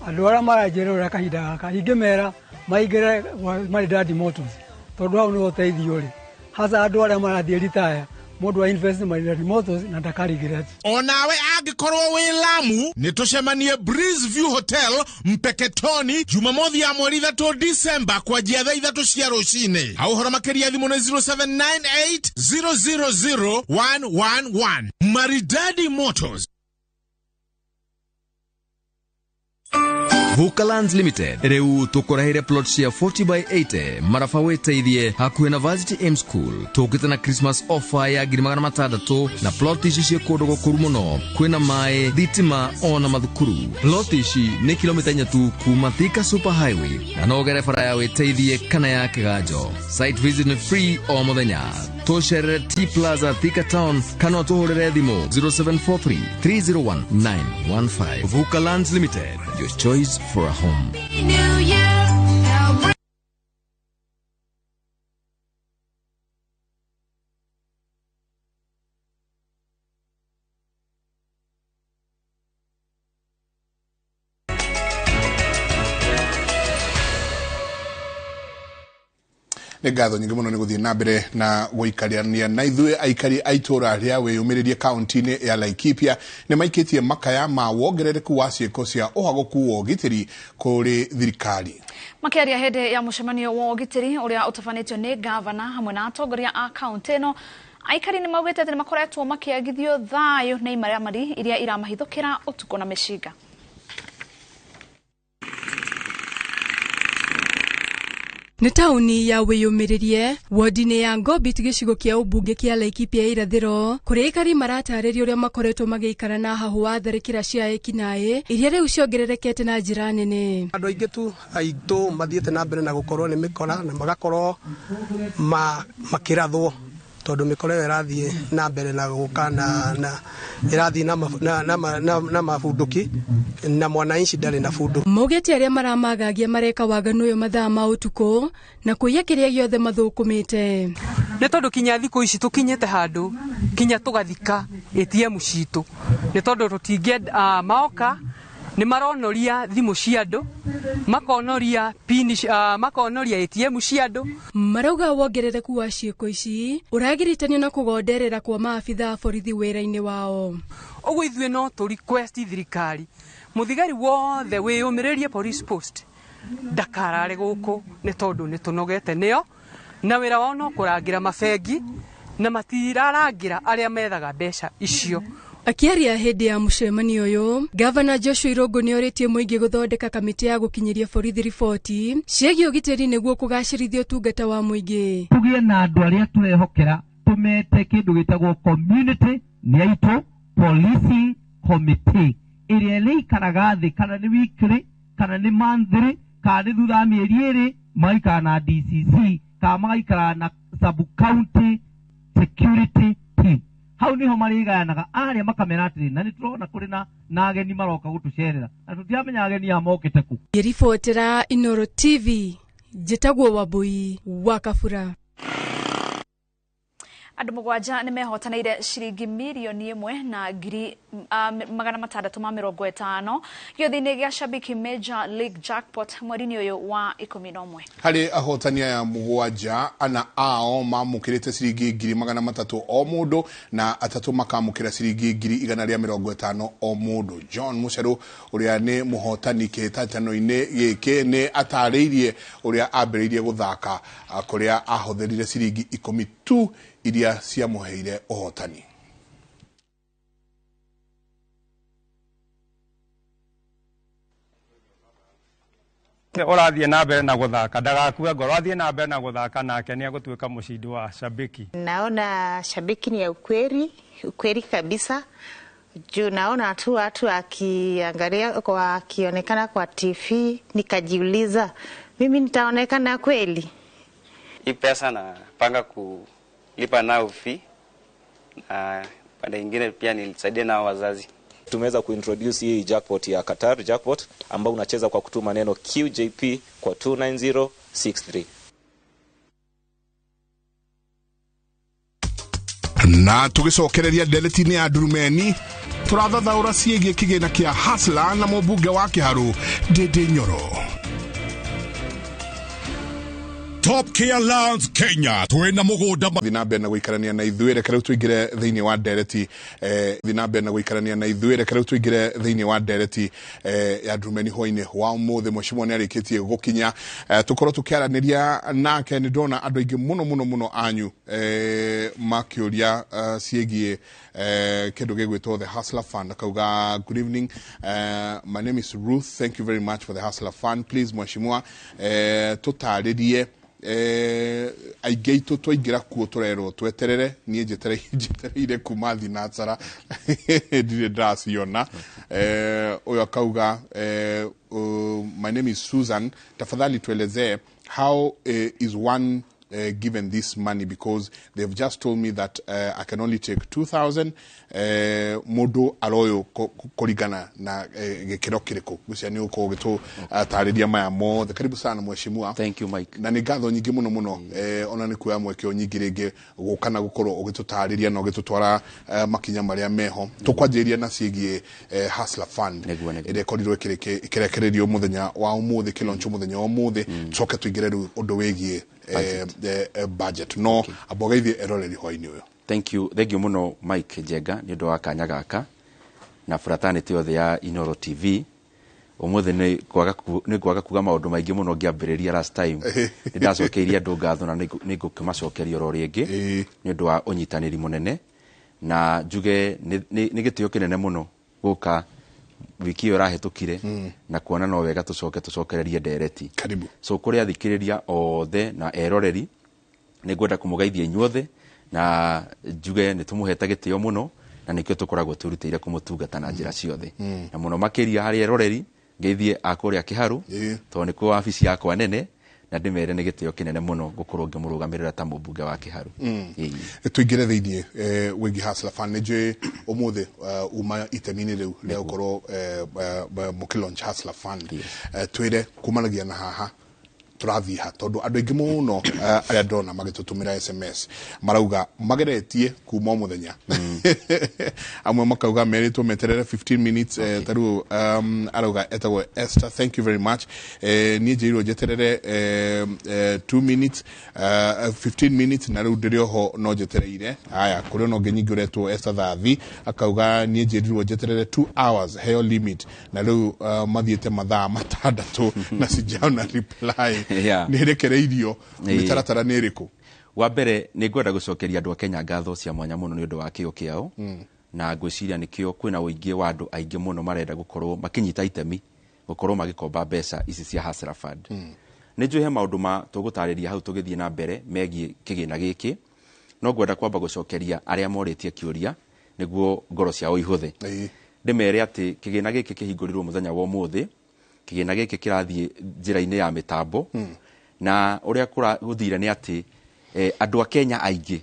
Andũ arĩa maranjĩrĩra kahinda gaka ingĩmera maingĩre Maridadi Motors tondũ hau nĩho ũteithio ũrĩ, hasa andũ arĩa marathiĩ ritaya mũndũ wa invest Maridadi Motors na ndakaregret. Onawe angĩkorwo wĩ Lamu nĩ tũcemanie Breeze View Hotel Mpeketoni Jumamothi ya mweri 3 December kwanjia thaa 3 cia rũcinĩ. Hau ũhoro makĩria thimũ nĩ 0798 000 111. Maridadi Motors. Vuka Lands Limited rĩu tũkũreheire plot cia 40 by 80 maraba wĩteithie hakuhĩ na Varsity M School. Tũkĩte na Christmas offer ya 600,000 na plot ici ciĩ kũndũ gũkũru mũno, kwĩna maĩ, thitima ona mathukuru. Plot ici nĩ kilomita 4 tu kuma Thika Super Highway na no ũgere bara ya wĩteithie kana ya Kĩganjo. Site visit nĩ free o mũthenya. Tũcerere T Plaza Thika Town kana ũtũhũrĩre thimũ 0743 301 915. Vuka Lands Limited, your choice for a home. New Year. Nĩ ngatho nyingĩ mũno nĩ gũthiĩ na mbere na gũikarania na ithuĩ aikari a itũra rĩa wĩyũmĩrĩrie kaunti-inĩ ya Laikipia nĩ maikĩtie makaya ma wongerereku wa ciĩko cia ũhagũku wa ũgitĩri kũrĩ thirikari. Makĩaria hĩndĩ ya mũcemanio wa ũgitĩri ũrĩa ũtabanĩtio nĩ gavana hamwe na atongoria a kaunti ĩno, aikari nĩ maugĩte atĩ nĩ makoretwo makĩagithio thayũ nĩ imaramari iria iramahithũkĩra ũtukũ na mĩcinga. Nĩ taũni ya wĩyũmĩrĩrie wodi-inĩ ya Ngobit gĩcigo kĩa ũmbunge kĩa Laikipia irathĩro kũrĩa aikari maratarĩria ũrĩa makoretwo magĩikara na hahũ wa tharĩkĩra cia ekinaĩ iria rĩu ciongererekete na njĩra nene. Andũ aingĩ tu aitũ mathiĩte na mbere na gũkorwo nĩ mĩkora na magakorwo makĩrathwo tondũ mĩkora ĩyo ĩrathiĩ na mbere na gũka na ĩrathiĩ na mabunduki na mwananchi ndarĩ na bunduki. Maugĩte arĩa maramagagia mareka waganu ũyũ mathaa ma ũtukũ na kũiya kĩrĩa gĩothe mathũkũmĩte. Nĩ tondũ kinya thikũ ici tũkinyĩte handũ kinya tũgathika ATM citũ nĩ tondũ tũtingĩenda maoka nĩ maronoria thimũ cia andũ, makonoria pin, makonoria ATM cia andũ. Marauga wongerereku wa ciĩko ici ũragiritanio na kũgonderera kwa maabitha a borithi wĩra-inĩ wao. Ũguo ithuĩ no tũ request thirikari mũthigari wothe wĩyũmĩrĩrie police post ndakarare gũkũ nĩ tondũ nĩ tũnogete nĩo na wĩra wao no kũrangĩra mabengi na matirarangĩra arĩa methaga mbeca icio. Akĩaria hĩndĩ ya mũcemanio ũyũ, Gavana Joshua Irũngũ nĩorĩtie mũingĩ gũthondeka kamĩtĩ ya gũkinyĩria borithi riboti ciĩgiĩ ũgitĩri nĩguo kũgacĩrithia ũtungata wa mũingĩ. Tũgĩe na andũ arĩa tũrehokera tũmete kĩndũ gĩtagwo community nĩ aitũ policing committee ĩrĩa ĩrĩikaraga thĩ kana nĩ weekly kana nĩ monthly kana nĩ thutha wa mĩeri ĩrĩ magaikara na DCC kana magaikara na sub county security team. Hau niho marigayanaga aria makamera atĩrĩ na nĩtũrona kũrĩ na ageni maroka gũtũcerera na tũtiramenya ageni aya mokĩte kũ. Ngĩribotera Inooro TV, njĩtagwo Wambui wa Kabura. Andũ 7 nĩ mehotanĩire ciringi 1,650,000 gĩũthĩ-inĩ gĩa Shabiki Major League Jackpot mweri-inĩ ũyũ wa 11. Harĩ ahotani aya 7, 4 ao mamũkĩrĩte ciringi 300,000 o mũndũ na 3 makamũkĩra ciringi 150,000 o mũndũ. John Mucheru ũrĩa nĩ mũhotani kĩhĩtahĩtano-inĩ gĩkĩ nĩ atarĩirie ũrĩa ambĩrĩirie gũthaka kũrĩa ahũthĩrire ciringi 10 tu iria ciamũheire ũhotani. Ũrathiĩ na mbere na gũthaka, ndagakue ngoro, athiĩ na mbere na gũthaka nake nĩ egũtuĩka mũcindi wa Shabiki. Naona Shabiki ni ya ukweli, ukweli kabisa. Juu naona tu watu akiangalia kwa akionekana kwa TV, nikajiuliza mimi nitaonekana kweli? Hii pesa napanga kulipa nao fee na pande nyingine pia nilisaidia nao wazazi. Tumeweza kuintroduce hii jackpot ya Qatar jackpot ambao unacheza kwa kutuma neno QJP kwa 29063. Na tugicokereria ndereti-inĩ ya Ndurumeni tũrathathaũra ciĩgiĩ kĩgĩna kĩa Hustler na mũmbunge wa Kĩharũ Ndĩndĩ Nyoro. Top Care Lands Kenya twina mugunda thina mbere na guikarania na ithuĩ reke rĩu tũingĩre thĩinĩ wa ndereti thina mbere na guikarania na ithuĩ reke rĩu tũingĩre thĩinĩ wa ndereti ya Ndurumeni hwainĩ wa ũmũthĩ. Mheshimiwa nĩ arĩkĩtie gũkinya, tũkorwo tũkĩaranĩria nake. Nĩ ndona andũ aingĩ mũno mũno mũno anyu makĩũria ciĩgiĩ kĩndũ gĩgwĩtwo the Hustler Fund. Akauga good evening, my name is Ruth, thank you very much for the Hustler Fund, please mheshimiwa tũtarĩrie aingĩ aitũ twaingĩra kuo tũrerwo tweterere. Niĩ njetereire kuma thinacara ndirĩ ndaciona. Ũyũ akauga my name is Susan, tafadhali tuelezee how is one given this money because they've just told me that I can only take 2,000. Mũndũ aroywo kũringana na gĩkĩro kĩrĩkũ. Ngwĩciria nĩ ũgũkorwo ũgĩtũtarĩria maya mothe. Karibu sana mheshimiwa. Thank you Mike. Na nĩ ngatho nyingĩ mũno mũno ona nĩ kuoya mweke ũyũ nyingĩ rĩngĩ gũka na gũkorwo ũgĩtũtarĩria na ũgĩtũtwara makinya marĩa meho. Tũkwanjĩrĩria na ciĩgiĩ Hustler Fund ĩrĩa ĩkorirwo ĩkĩrekererio mũthenya wa ũmũthĩ, ĩkĩlaunchwo mũthenya wa ũmũthĩ. Tũcoke tũingĩre rĩu ũndũ wĩgiĩ budget. No ambogeithie eroreri hwainĩ ũyũ. Thank you, thank you mũno Mike Njenga nĩ ũndũ wa kanya gaka na fraternity yothe ya Inoro TV. Ũmũthĩ nĩ kwaga kuga maũndũ maingĩ mũno ngĩambĩrĩria last time. Nĩ ndacokeirie andũ ngatho na nĩ ngũkĩmacokeria oro rĩngĩ nĩ ũndũ wa ũnyitanĩri mũnene, na njuge nĩ gĩtĩo kĩnene mũno gũka wiki ĩyo ĩrahĩtũkire na kuona no wega tũcoke tũcokererie ndereti. Karibu. So kũrĩ athikĩrĩria othe na eroreri nĩ ngwenda kũmũgeithia inyuothe na njuge nĩ tũmũhete gĩtĩo mũno na nĩkĩo tũkoragwo twĩrutĩire kũmũtungata na njĩra ciothe. Na mũno makĩria harĩ eroreri ngeithie a kũrĩa Kĩharũ tondũ nĩkuo wabici yakwa nene, na ndĩmere nĩ gĩtĩo kĩnene mũno gũkorwo ngĩmũrũgamĩrĩra ta mũmbunge wa Kĩharũ. Tũingĩre thĩinĩ wĩgiĩ Hustler Fund. Nĩ njũĩ ũmũthĩ uma itemi-inĩ rĩu rĩa gũkorwo mũkĩlaunch Hustler Fund. Twĩre kumanagia na haha tũrathiĩ ha, tondũ andũ aingĩ mũno arĩa ndona magĩtũtũmĩra SMS marauga mageretie kuma o mũthenya. Amwe makauga merĩtwo meterere 15 minutes. Ta rĩu arauga etagwo Esther, thank you very much, niĩ njĩrirwo njeterere 2 minutes 15 minutes na rĩu ndĩrĩ oho no njetereire. Haya, kũrĩ ona ũngĩ nyingĩ ũretwo Esther Thathi akauga niĩ njĩrirwo njeterere 2 hours heo limit na rĩu mathiĩte mathaa 6 na sijaona reply. Nĩ rekereirio mĩtaratara nĩ ĩrĩkũ? Wa mbere nĩ ngwenda gũcokeria andũ a Kenya ngatho cia mwanya mũno nĩ ũndũ wa kĩo kĩao, na ngwĩciria nĩkĩo kwĩna ũingĩ wa andũ aingĩ mũno marenda gũkorwo makĩnyita itemi gũkorwo magĩkomba mbeca ici cia Hustler Fund. Nĩ njũĩ he maũndũ ma tũgũtarĩria hau tũgĩthiĩ na mbere megiĩ kĩgĩna gĩkĩ, no ngwenda kwamba gũcokeria arĩa morĩtie kĩũria nĩguo ngoro ciao ihũthe. Ndĩmere atĩ kĩgĩna gĩkĩ kĩhingũrirwo mũthenya wa ũmũthĩ, kĩgĩna gĩkĩ kĩrathiĩ njĩra-inĩ ya mĩtambo, na ũrĩa gũthire nĩ atĩ andũ a Kenya aingĩ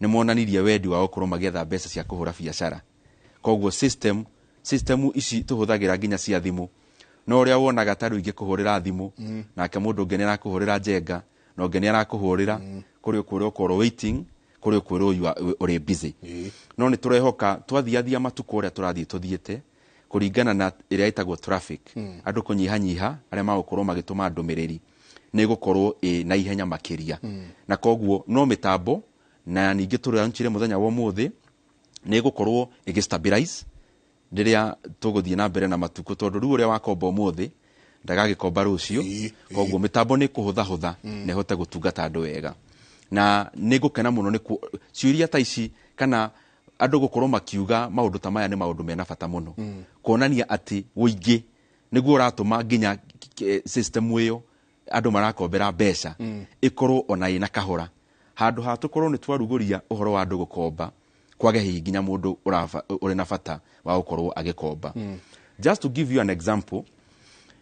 nĩ monanirie wendi wa gũkorwo magĩetha mbeca cia kũhũra biacara. Koguo system ici tũhũthagĩra nginya cia thimũ, no ũrĩa wonaga ta rĩu ingĩkũhũrĩra thimũ nake mũndũ ũngĩ nĩ arakũhũrĩra Njenga na ũngĩ nĩ arakũhũrĩra kũrĩ ũkũrĩa ũkorwo waiting, Kũrĩ ũkwĩrwo ũrĩ busy. No nĩ tũrehoka twathiathia matukũ ũrĩa tũrathiĩ tũthiĩte kũringana na ĩrĩa ĩtagwo traffic, andũ kũnyihanyiha arĩa magũkorwo magĩtũma ndũmĩrĩri, nĩ ĩgũkorwo ĩ na ihenya makĩria. Na koguo no mĩtambo na ningĩ tũraunchire mũthenya wa ũmũthĩ nĩ ĩgũkorwo ĩgĩ stabilize rĩrĩa tũgũthiĩ na mbere na matukũ, tondũ rĩu ũrĩa wakomba ũmũthĩ ndagagĩkomba rũciũ. Koguo mĩtambo nĩ kũhũthahũtha na ĩhote gũtungata andũ wega. Na nĩ ngũkena mũno nĩ ciũria ta ici kana andũ gũkorwo makiuga maũndũ ta maya nĩ maũndũ mena bata mũno, kuonania atĩ ũingĩ nĩguo ũratũma nginya system ĩyo andũ marakombera mbeca ĩkorwo ona ĩna kahora, handũ ha tũkorwo nĩ twarugũria ũhoro wa andũ gũkomba kwage hihi nginya mũndũ ũrĩ na bata wa gũkorwo agĩkomba. Just to give you an example,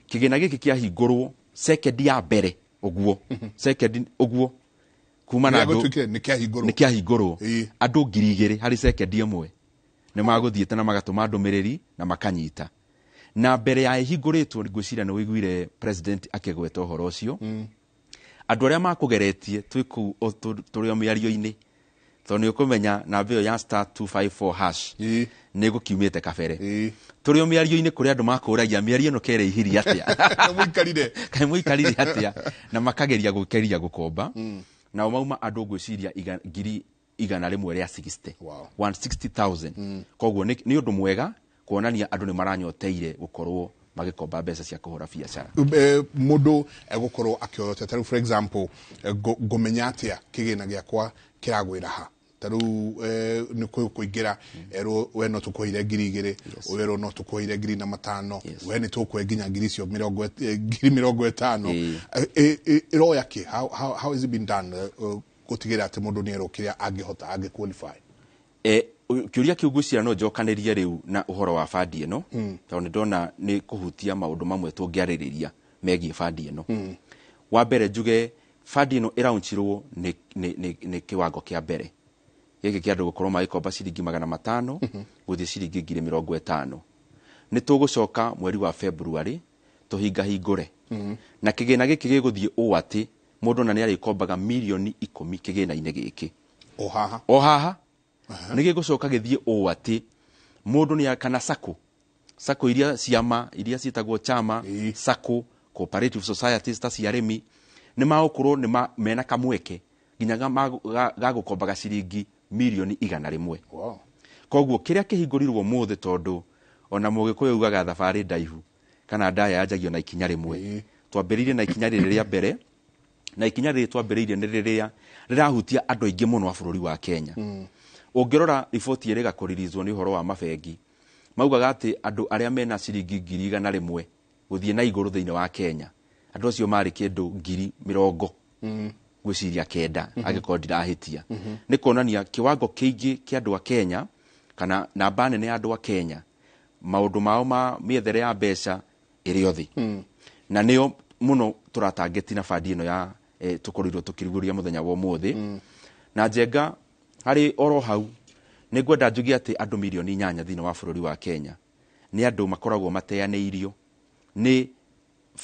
kĩgĩna gĩkĩ kĩahingũrwo second ya mbere ũguo, second ũguo kuma na andũ nĩ kĩahingũrwo andũ 2,000 harĩ second ĩmwe nĩ magũthiĩte na magatũma ndũmĩrĩri na makanyita. Na mbere ya ĩhingũrĩtwo ngwĩciria nĩ ũiguire president akĩgweta ũhoro ũcio. Andũ arĩa makũgeretie twĩ kũu tũrĩ o mĩario-inĩ, tondũ nĩ ũkũmenya namba ĩyo ya *254# nĩ ĩgũkiumĩte kabere. Tũrĩ o mĩario-inĩ kũrĩ andũ makũragia mĩario ĩno kerĩihirie atĩa, kaĩ mũikarire atĩa, na makageria gũkeria gũkomba. Nao mauma andũ ngwĩciria 160,000, 160,000. Koguo nĩ ũndũ mwega kuonania andũ nĩ maranyoteire gũkorwo magĩkomba mbeca cia kũhũra biacara. Mũndũ egũkorwo akĩorota ta rĩu for example, ngũmenya atĩa kĩgĩna gĩakwa kĩragwĩra ha? Ta rĩu nĩ kũingĩra erwo we no tũkũheire 2,000, werwo no tũkũheire 5,000, we nĩ tũkũhe nginya ngiri icio 50,000. Ĩroya kĩ? How is it been done gũtigĩrĩra atĩ mũndũ nĩ erwo kĩrĩa angĩhota, angĩ qualify? Kĩũria kĩu ngwĩciria no njokanĩrie rĩu na ũhoro wa bandi ĩno, tondũ nĩ ndona nĩ kũhutia maũndũ mamwe tũngĩarĩrĩria megiĩ bandi ĩno. Wa mbere njuge bandi ĩno ĩraunchirwo nĩ kĩwango kĩa mbere gĩkĩ kĩa andũ gũkorwo magĩkomba ciringi 500 gũthiĩ ciringi 50,000. Nĩ tũgũcoka mweri wa February tũhingahingũre. Na kĩgĩna gĩkĩ gĩgũthiĩ ũũ atĩ mũndũ ona nĩ arĩkombaga 10 million kĩgĩna-inĩ gĩkĩ. O haha. O haha. Nĩ gĩgũcoka gĩthiĩ ũũ atĩ mũndũ nĩ kana sacco, sacco iria ciama iria ciĩtagwo chama, sacco, cooperative societies ta cia arĩmi, nĩ magũkorwo nĩ mena kamweke nginya ga gũkombaga ciringi 100 million. Koguo kĩrĩa kĩhingũrirwo ũmũthĩ, tondũ ona Mũgĩkũyũ ugaga thabarĩ ndaihu kana ndaya yanjagio na ikinya rĩmwe, twambĩrĩirie na ikinya rĩrĩ rĩa mbere, na ikinya rĩrĩ twambĩrĩirie nĩ rĩrĩa rĩrahutia andũ aingĩ mũno a bũrũri wa Kenya. Ũngĩrora riboti ĩrĩa ĩgakũririzwo nĩ ũhoro wa mabengi, maugaga atĩ andũ arĩa mena ciringi 100,000 gũthiĩ na igũrũ thĩinĩ wa Kenya, andũ acio marĩ kĩndũ 90,000 ngwĩciria 9 angĩkorwo ndirahĩtia. Nĩ kuonania kĩwango kĩingĩ kĩa andũ a Kenya kana namba nene ya andũ a Kenya maũndũ mao ma mĩethere ya mbeca ĩrĩ o thĩ. Na nĩo mũno tũratangeti na bandi ĩno ya tũkorirwo tũkĩrugũria mũthenya wa ũmũthĩ. Na Njenga harĩ oro hau nĩ ngwenda njuge atĩ andũ 8 million thĩinĩ wa bũrũri wa Kenya nĩ andũ makoragwo mateanĩirio nĩ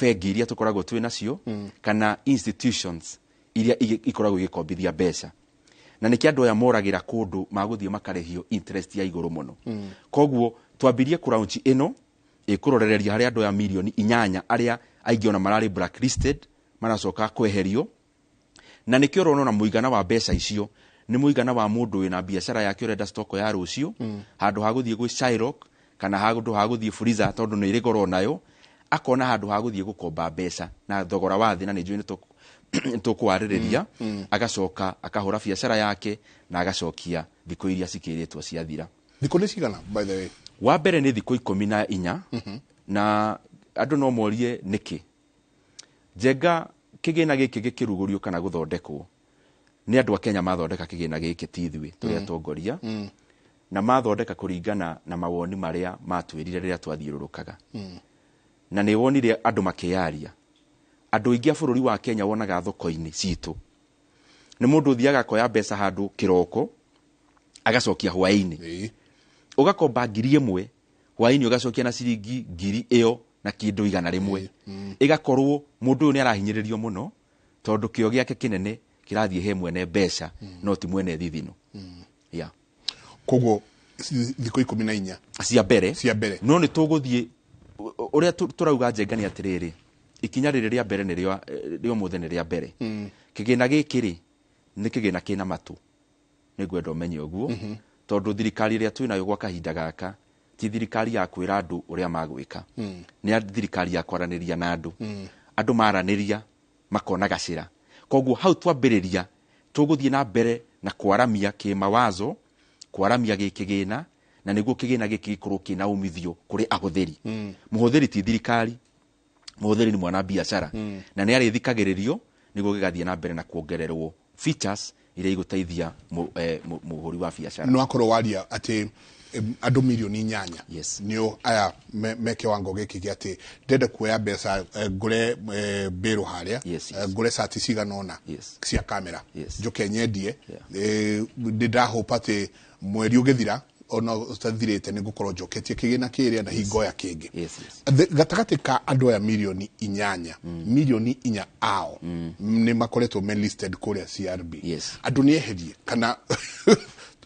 bengi iria tũkoragwo twĩ nacio kana institutions iria ikoragwo igĩkombithia mbeca. Na nĩkĩo andũ aya moragĩra kũndũ magũthiĩ makarĩhio interest ya igũrũ mũno. Koguo twambirie kũraunchi ĩno ĩkũrorereria harĩ andũ aya 8 million arĩa aingĩ ona mararĩ blacklisted maracoka kweherio. Na nĩkĩo ũrona mũigana wa mbeca icio nĩ mũigana wa mũndũ wĩna biacara yake ũrenda stock ya rũciũ, handũ ha gũthiĩ gwĩ Shylock kana handũ ha gũthiĩ Fuliza tondũ nĩ ĩrĩ goro nayo, akona handũ ha gũthiĩ gũkomba mbeca na thogora wa thĩ, na nĩ njũĩ nĩ tũkwarĩrĩria, agacoka akahũra biacara yake na agacokia thikũ iria cikĩrĩtwo ciathira. Thikũ nĩ cigana by the way? Wa mbere nĩ thikũ 14, na andũ no morie nĩkĩ. Njenga kĩgĩna gĩkĩ gĩkĩrugũrio kana gũthondekwo nĩ andũ a Kenya mathondeka kĩgĩna gĩkĩ ti ithuĩ tũrĩ atongoria, na mathondeka kũringana na mawoni marĩa matwĩrire rĩrĩa twathiũrũrũkaga. Na nĩ wonire andũ makĩyaria. Andũ aingĩ a bũrũri wa Kenya wonaga thoko-inĩ citũ nĩ mũndũ ũthiaga akoya mbeca handũ kĩroko agacokia hwaĩ-inĩ, ũgakomba 1,000 hwaĩ-inĩ ũgacokia na ciringi 1,000 ĩyo na kĩndũ 100. Ĩgakorwo mũndũ ũyũ nĩ arahinyĩrĩrio mũno tondũ kĩo gĩake kĩnene Kĩrathiĩ he mwene mbeca, no ti mwene thithino. Yeah. Koguo thikũ 14 cia mbere. Cia mbere. No nĩ tũgũthiĩ ũrĩa tũrauga, Njenga, nĩ atĩrĩrĩ, ikinya rĩrĩ rĩa mbere nĩ rĩa rĩa ũmũthĩ, nĩ rĩa mbere. Kĩgĩna gĩkĩ rĩ, nĩ kĩgĩna kĩna matũ, nĩ ngwenda ũmenye ũguo, tondũ thirikari ĩrĩa twĩnayo gwa kahinda gaka ti thirikari ya kwĩra andũ ũrĩa magwĩka, nĩ thirikari ya kwaranĩria na andũ. Andũ maranĩria makona gacĩra. Koguo hau twambĩrĩria, tũgũthiĩ na mbere na kwaramia kĩmawazo, kwaramia gĩkĩgĩna, na nĩguo kĩgĩna gĩkĩ gĩkorwo kĩna umithio kũrĩ ahũthĩri. Mũhũthĩri ti thirikari, mũhũthĩri nĩ mwana biacara, na nĩ arĩthikagĩrĩrio nĩguo gĩgathiĩ na mbere na kuongererwo features iria igũteithia mũhũri wa biacara. No akorwo waria atĩ andũ mirioni 8 nĩo aya me kĩwango gĩkĩ gĩa atĩ ndenda kuoya mbeca, ngũre mbĩrũ harĩa, ngũre cati cigana ũna cia kamera, njoke nyendie, nĩ ndahopa atĩ mweri ũgĩthira ona ũtathirĩte nĩ ngũkorwo njoketie kĩgĩna kĩrĩa na hingo ya kĩngĩ. Gatagatĩ ka andũ aya mirioni 8, mirioni 4 ao nĩ makoretwo me listed kũrĩa CRB. Andũ nĩ eherie kana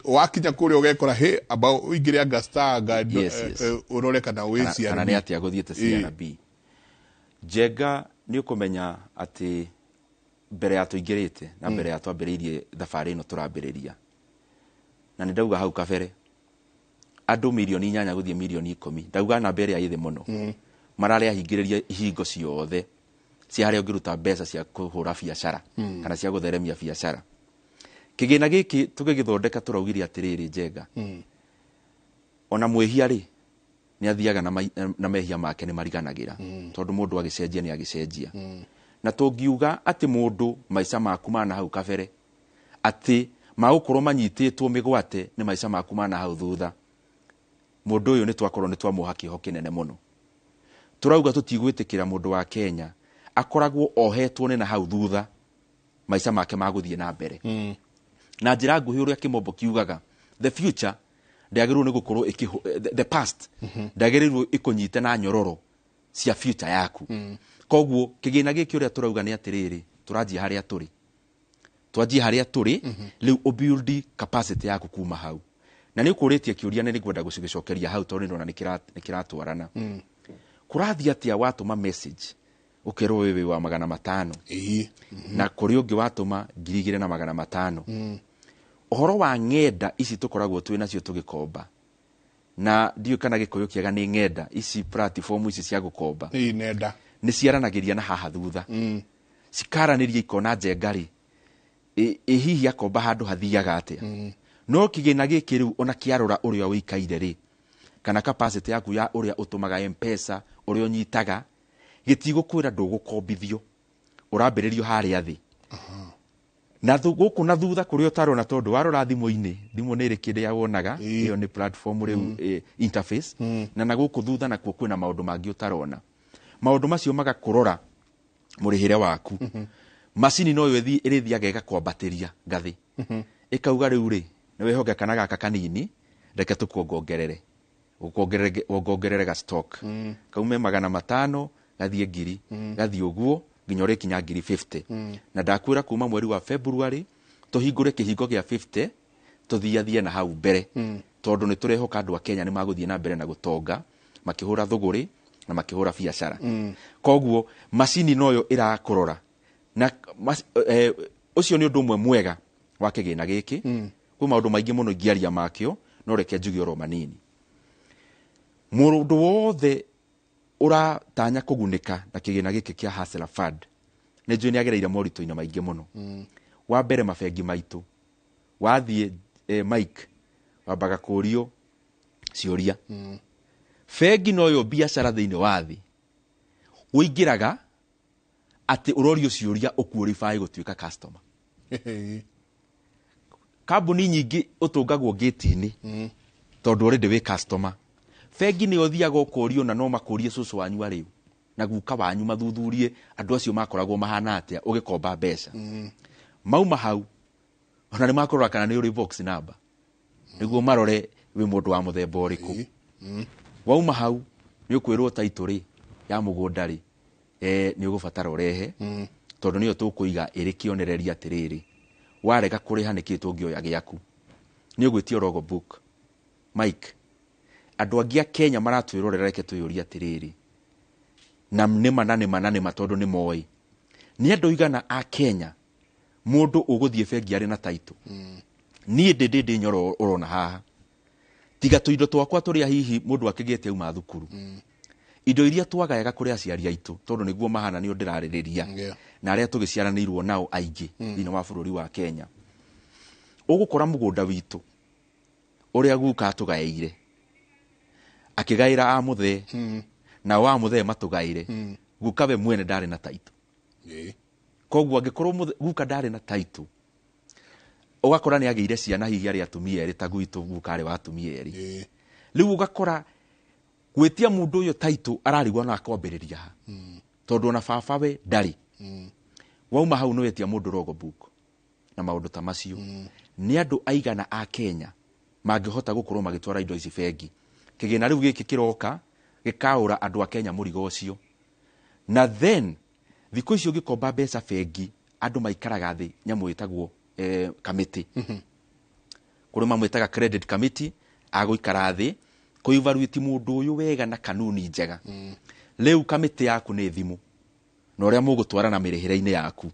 wakinya kũrĩa ũgekora he amba ũingĩre anga star anga ũrore kana wĩ Kana, CRB. Kana nĩ atĩa gũthiĩte CRB. Njenga, nĩ ũkũmenya atĩ mbere ya tũingĩrĩte na mbere ya twambĩrĩirie thabarĩ ĩno tũrambĩrĩria, na nĩ ndauga hau kabere andũ mirioni 8 gũthiĩ mirioni 10, ndauga namba ĩrĩa ĩ thĩ mũno, mararĩ ahingĩrĩrie ihingo ciothe cia harĩa ũngĩruta mbeca cia kũhũra biacara kana cia gũtheremia biacara. Kĩgĩna gĩkĩ tũgĩgĩthondeka tũraugire atĩrĩrĩ, Njenga, ona mwĩhia rĩ, nĩ athiaga na mehia make nĩ mariganagĩra, tondũ mũndũ agĩcenjia nĩ agĩcenjia. Na tũngiuga atĩ mũndũ maica maku mana hau kabere atĩ magũkorwo manyitĩtwo mĩgwate nĩ maica maku mana hau thutha, mũndũ ũyũ nĩ twakorwo nĩ twamuoha kĩoho kĩnene mũno. Tũrauga tũtigwĩtĩkĩra mũndũ wa Kenya akoragwo ohetwo nĩ na hau thutha maica make magũthiĩ na mbere. Na njĩra nguhĩ, ũrĩa kĩmombo kiugaga, the future ndĩagĩrĩirwo nĩ gũkorwo the past ndĩagĩrĩirwo ĩkũnyite na nyororo cia future yaku. Koguo kĩgĩna gĩkĩ ũrĩa tũrauga nĩ atĩrĩrĩ, tũranjia harĩa tũrĩ, twanjie harĩa tũrĩ rĩu, ũbuild capacity yaku kuma hau. Na nĩ ũkũrĩtie kĩũria na nĩ ngwenda gũcigĩcokeria hau tondũ nĩ ndĩrona nĩ kĩratwarana. Kũrathiĩ atĩa watũma message ũkerwo wĩ wa 500, na kũrĩ ũngĩ watũma 2,500? Ũhoro wa ng'enda ici tũkoragwo twĩ nacio tũgĩkomba, na ndiũĩ kana gĩkũyũ kĩega nĩ ng'enda ici, platform ici cia gũkomba, Ĩĩ, nenda. Nĩ ciaranagĩria na haha thutha, cikaranĩria ikona Njenga rĩ, ĩ hihi akomba handũ hathiaga atĩa? No kĩgĩna gĩkĩ rĩu ona kĩarora ũrĩa ũikaire rĩ, kana capacity yaku ya ũrĩa ũtũmaga Mpesa, ũrĩa ũnyitaga, gĩtigũkwĩra ndũgũkombithio, ũrambĩrĩrio harĩa thĩ na gũkũ na thutha kũrĩa ũtarona, tondũ warora thimũ-inĩ, thimũ nĩ ĩrĩ kĩrĩa wonaga, ĩyo nĩ platform rĩu, interface, na gũkũ thutha nakuo kwĩna maũndũ mangĩ ũtarona. Maũndũ macio magakũrora mũrĩhĩre waku. Macini noyo ĩrĩthiaga ĩgakwambatĩria ngathĩ, ĩkauga rĩu rĩ, nĩ wĩhoke kana gaka kanini, reke tũkuongongerere, wongongerere ga stock, kaume 500 gathiĩ 1,000, gathiĩ ũguo nginya ũrĩkinya 50,000. Na ndakwĩra kuma mweri wa February tũhingũre kĩhingo gĩa 50, tũthiathie na hau mbere, tondũ nĩ tũrehoka andũ a Kenya nĩ magũthiĩ na mbere na gũtonga makĩhũra thũgũrĩ na makĩhũra biacara. Koguo macini noyo ĩrakũrora na ũcio nĩ ũndũ ũmwe mwega wa kĩgĩna gĩkĩ. Kwĩ maũndũ maingĩ mũno ingĩaria makĩo, no reke njuge oro manini. Mũndũ wothe ũratanya kũgunĩka na kĩgĩna gĩkĩ kĩa Hustler Fund, nĩ njũĩ nĩ agereire moritũ-inĩ maingĩ mũno. Wa mbere, mabengi maitũ, wathiĩ, Mike, wambaga kũrio ciũria. Bengi noyo biacara thĩinĩ wa thĩ ũingĩraga atĩ ũrorio ciũria ũqualify gũtuĩka customer. Kambuni nyingĩ ũtũngagwo gate-inĩ tondũ already wĩ customer. Bengi nĩyo ũthiaga ũkorio, na no makũrie cũcũ wanyu arĩu na guka wanyu, mathuthurie andũ acio makoragwo mahana atĩa ũgĩkomba mbeca. Mauma hau, ona nĩ makũrora kana nĩ ũrĩ box number nĩguo marore wĩ mũndũ wa mũthemba ũrĩkũ. Wauma hau, nĩ ũkwĩrwo title rĩ ya mũgũnda rĩ, nĩ ũgũbatara ũrehe, tondũ nĩyo tũkũiga ĩrĩ kĩonereria atĩrĩrĩ, Warega kũrĩha nĩkĩ tũngĩoya gĩaku? Nĩ ũgwĩtio logo book. Mike, andũ angĩ a Kenya maratwĩrorera, reke twĩyũrie atĩrĩrĩ, na nĩma na nĩma na nĩma, tondũ nĩ moĩ nĩ andũ igana a Kenya mũndũ ũgũthiĩ bengi arĩ na title. Niĩ ndĩ nyoro ũrona haha, tiga tũindo twakwa tũrĩa hihi mũndũ akĩgĩte auma thukuru, indo iria twagayaga kũrĩ aciari aitũ, tondũ nĩguo mahana nĩo ndĩrarĩrĩria, na arĩa tũgĩciaranĩirwo nao aingĩ thĩinĩ wa bũrũri wa Kenya. Ũgũkora mũgũnda witũ ũrĩa guka atũgaĩire, akĩgaĩra a mũthee, nao a mũthee matũgaĩre, guka we mwene ndarĩ na title. Koguo angĩkorwo guka ndarĩ na title, ũgakora nĩ agĩire ciana hihi arĩ atumia erĩ, ta gwitũ guka arĩ wa atumia erĩ. Rĩu ũgakora gwĩtia mũndũ ũyũ title ararigwo na akwambĩrĩria ha, tondũ ona baba we ndarĩ. Wauma hau nĩ wetia mũndũ logo book na maũndũ ta macio. Nĩ andũ aigana a Kenya mangĩhota gũkorwo magĩtwara indo ici bengi? Kĩgĩna rĩu gĩkĩ kĩroka gĩkaũra andũ a Kenya mũrigo ũcio. Na then thikũ ici ũngĩkomba mbeca bengi, andũ maikaraga thĩ nyamũ ĩtagwo kamĩtĩ. Kũrĩ mamwĩtaga credit committee, agũikara thĩ kũ-evaluate mũndũ ũyũ wega na kanuni njega. Rĩu kamĩtĩ yaku nĩ thimũ na ũrĩa mũgũtwarana mĩrĩhĩre-inĩ yaku,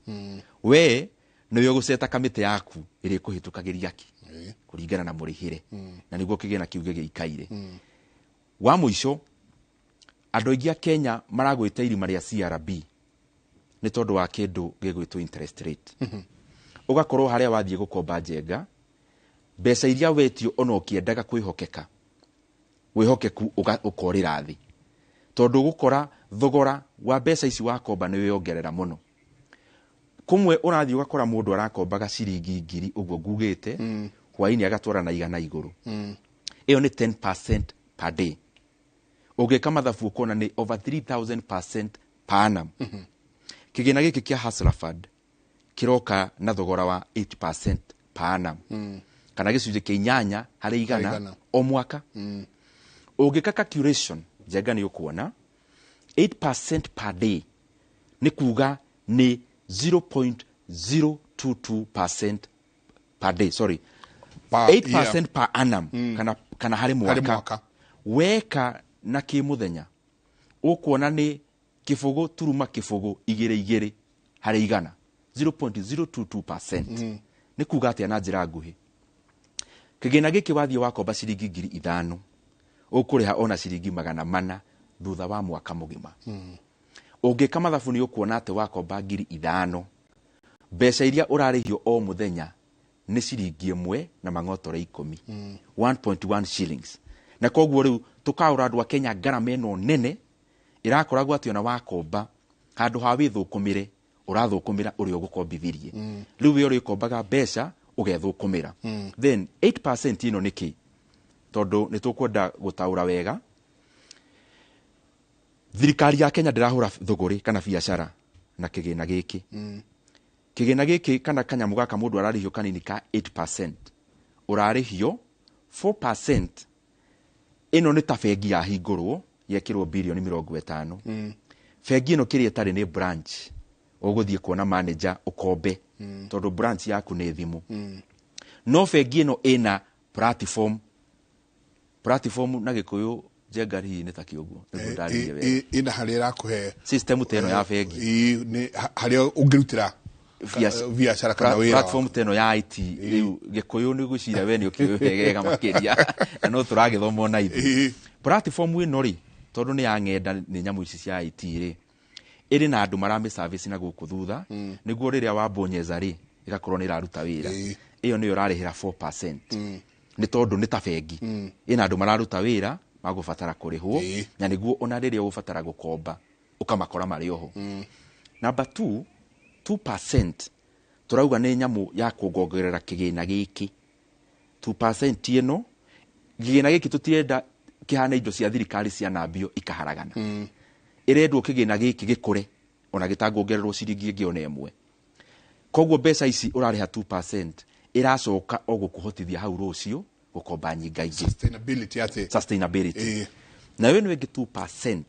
we nĩwe ũgũceta kamĩtĩ yaku ĩrĩa ĩkũhĩtũkagĩria kĩ kũringana na mũrĩhĩre, na nĩguo kĩgĩna kĩu gĩgĩikaire. Wa mũico, andũ aingĩ a Kenya maragwĩta irima rĩa CRB nĩ tondũ wa kĩndũ gĩgwĩtwo interest rate. Ũgakorwo harĩa wathiĩ gũkomba njenga, mbeca iria wetio, ona ũkĩendaga kwĩhokeka, wĩhokeku ũkorĩra thĩ, tondũ ũgũkora thogora wa mbeca ici wakomba nĩ wĩongerera mũno. Kũmwe ũrathiĩ ũgakora mũndũ arakombaga ciringi 1,000 ũguo ngugĩte, hwainĩ agatwara na 100 igũrũ. Ĩyo nĩ 10% per day. Ũngĩka mathabu ũkona nĩ over 3000% per annum. Kĩgĩna gĩkĩ kĩa Hustler Fund kĩroka na thogora wa 8% per annum, kana gĩcunjĩ kĩa 8% o mwaka. Ũngĩka calculation njenga, nĩ ũkuona 8% per day nĩ kuga nĩ 0.022% per day, sorry, Per 8% year. per annum, kana harĩ Harĩ mwaka. Mwaka. Weka na kĩmũthenya ũkuona nĩ 0.022%, 0.022%. Nĩ kuga atĩa na njĩra nguhĩ? Kĩgĩna gĩkĩ wathiĩ wakomba ciringi 5,000, ũkũrĩha ona ciringi 400 thutha wa mwaka mũgima. Ũngĩka mathabu nĩ ũkuona atĩ wakomba 5,000, mbeca iria ũrarĩhio o mũthenya nĩ ciringi 1 na mang'otore 10, 1.1 shillings. Na koguo rĩu tũkaũra andũ a Kenya ngarama ĩno nene ĩrakoragwo atĩ ona wakomba, handũ ha wĩthũkũmĩre, ũrathũkũmĩra ũrĩa ũgũkombithirie. Rĩu we ũrĩkombaga mbeca ũgethũkũmĩra. Then 8% ĩno nĩ kĩ? Tondũ nĩ tũkwenda gũtaũra wega, thirikari ya Kenya ndĩrahũra thũgũrĩ kana biacara na kĩgĩna gĩkĩ. Kĩgĩna gĩkĩ kana kanyamũ gaka mũndũ ararĩhio kanini ka 8%, ũrarĩhio 4%. Ĩno nĩ ta bengi yahingũrwo yekĩrwo birioni 50. Bengi ĩno kĩrĩa ĩtarĩ nĩ branch ũgũthiĩ kuona manager ũkombe, tondũ branch yaku nĩ thimũ. No bengi ĩno ĩna platform. Platform na Gĩkũyũ njenga hihi nĩ ta kĩũguo nĩguo ndarĩrie wega. Ĩna harĩa ĩrakũhe system ta ĩno ya bengi. Nĩ harĩa ũngĩrutĩra biacara kana wĩra. Platform ta ĩno ya IT. Rĩu Gĩkũyũ nĩ gwĩciria we nĩ ũkĩũĩ wega makĩria, na no tũragĩthoma ona ithuĩ. Platform ĩno rĩ, tondũ nĩ ya ng'enda, nĩ nyamũ ici cia IT rĩ, ĩrĩ na andũ maramĩ service na gũkũ thutha, nĩguo rĩrĩa wabonyeza rĩ, ĩgakorwo nĩ ĩraruta wĩra. Ĩyo nĩyo ũrarĩhĩra 4%, nĩ tondũ nĩ ta bengi, ĩna andũ mararuta wĩra magũbatara kũrĩhwo, na nĩguo ona rĩrĩa ũgũbatara gũkomba ũkamakora marĩ oho. Number 2, 2% tũrauga nĩ nyamũ ya kuongongerera kĩgĩna gĩkĩ. 2% ĩno, kĩgĩna gĩkĩ tũtirenda kĩhane indo cia thirikari cianambio ikaharagana. Ĩrendwo kĩgĩna gĩkĩ gĩkũre ona gĩtangĩongererwo ciringi ĩngĩ ona ĩmwe. Koguo mbeca ici ũrarĩha 2% ĩracoka o gũkũhotithia hau rũciũ gũkomba nyingaingĩ. Sustainability atĩ. Sustainability. Nayo ĩno ĩngĩ 2%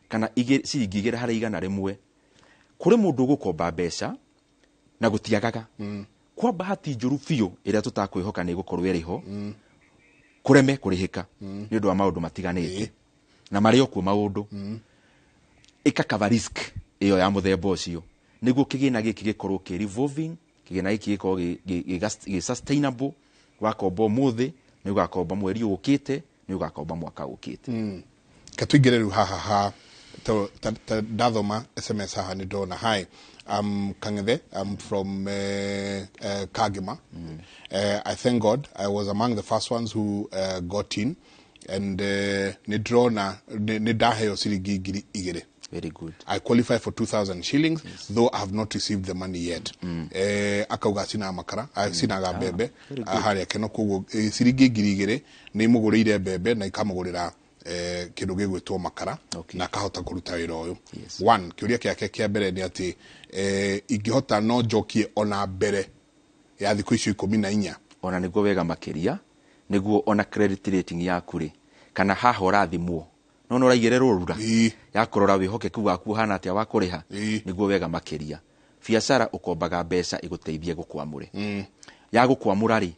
kana ciringi 2%, kũrĩ mũndũ ũgũkomba mbeca na gũtiagaga. Kwa bahati njũru biũ ĩrĩa tũtakwĩhoka nĩ ĩgũkorwo ĩrĩ ho, kũreme kũrĩhĩka nĩ ũndũ wa maũndũ matiganĩte na marĩ okuo maũndũ, ĩka cover risk ĩyo ya mũthemba ũcio nĩguo kĩgĩna gĩkĩ gĩkorwo kĩ revolving, kĩgĩna gĩkĩ gĩkorwo gĩ sustainable. Wakomba ũmũthĩ nĩ ũgakomba mweri ũkĩte, nĩ ũgakomba mwaka ũkĩte. Ke tũingĩre rĩu haha ha ta ndathoma SMS haha nĩ ndona, "Hi, I'm Kangethe. I'm from Kagima. I thank God I was among the first ones who got in and nĩ ndĩrona nĩ ndaheo ciringi 2,000. Very good. I qualify for 2000 shillings, though I have not received the money yet." Akauga acinaga makara, acinaga mbembe. Very good. Harĩa keno koguo ciringi 2,000 nĩ imũgũrĩire mbembe na ikamũgũrĩra kĩndũ gĩgwĩtwo makara na akahota kũruta wĩra ũyũ. One, kĩũria gĩake kĩa mbere nĩ atĩ ingĩhota no njokie ona mbere ya thikũ icio 14? Ona nĩguo wega makĩria, nĩguo ona credit rating yaku rĩ, kana haha ũrathimwo no no ũraigĩrĩrwo rura ya kũrora wĩhokeku waku ũhana atĩa wa kũrĩha. Nĩguo wega makĩria. Biacara ũkombaga mbeca ĩgũteithie gũkwamũre. Ya gũkwamũra rĩ,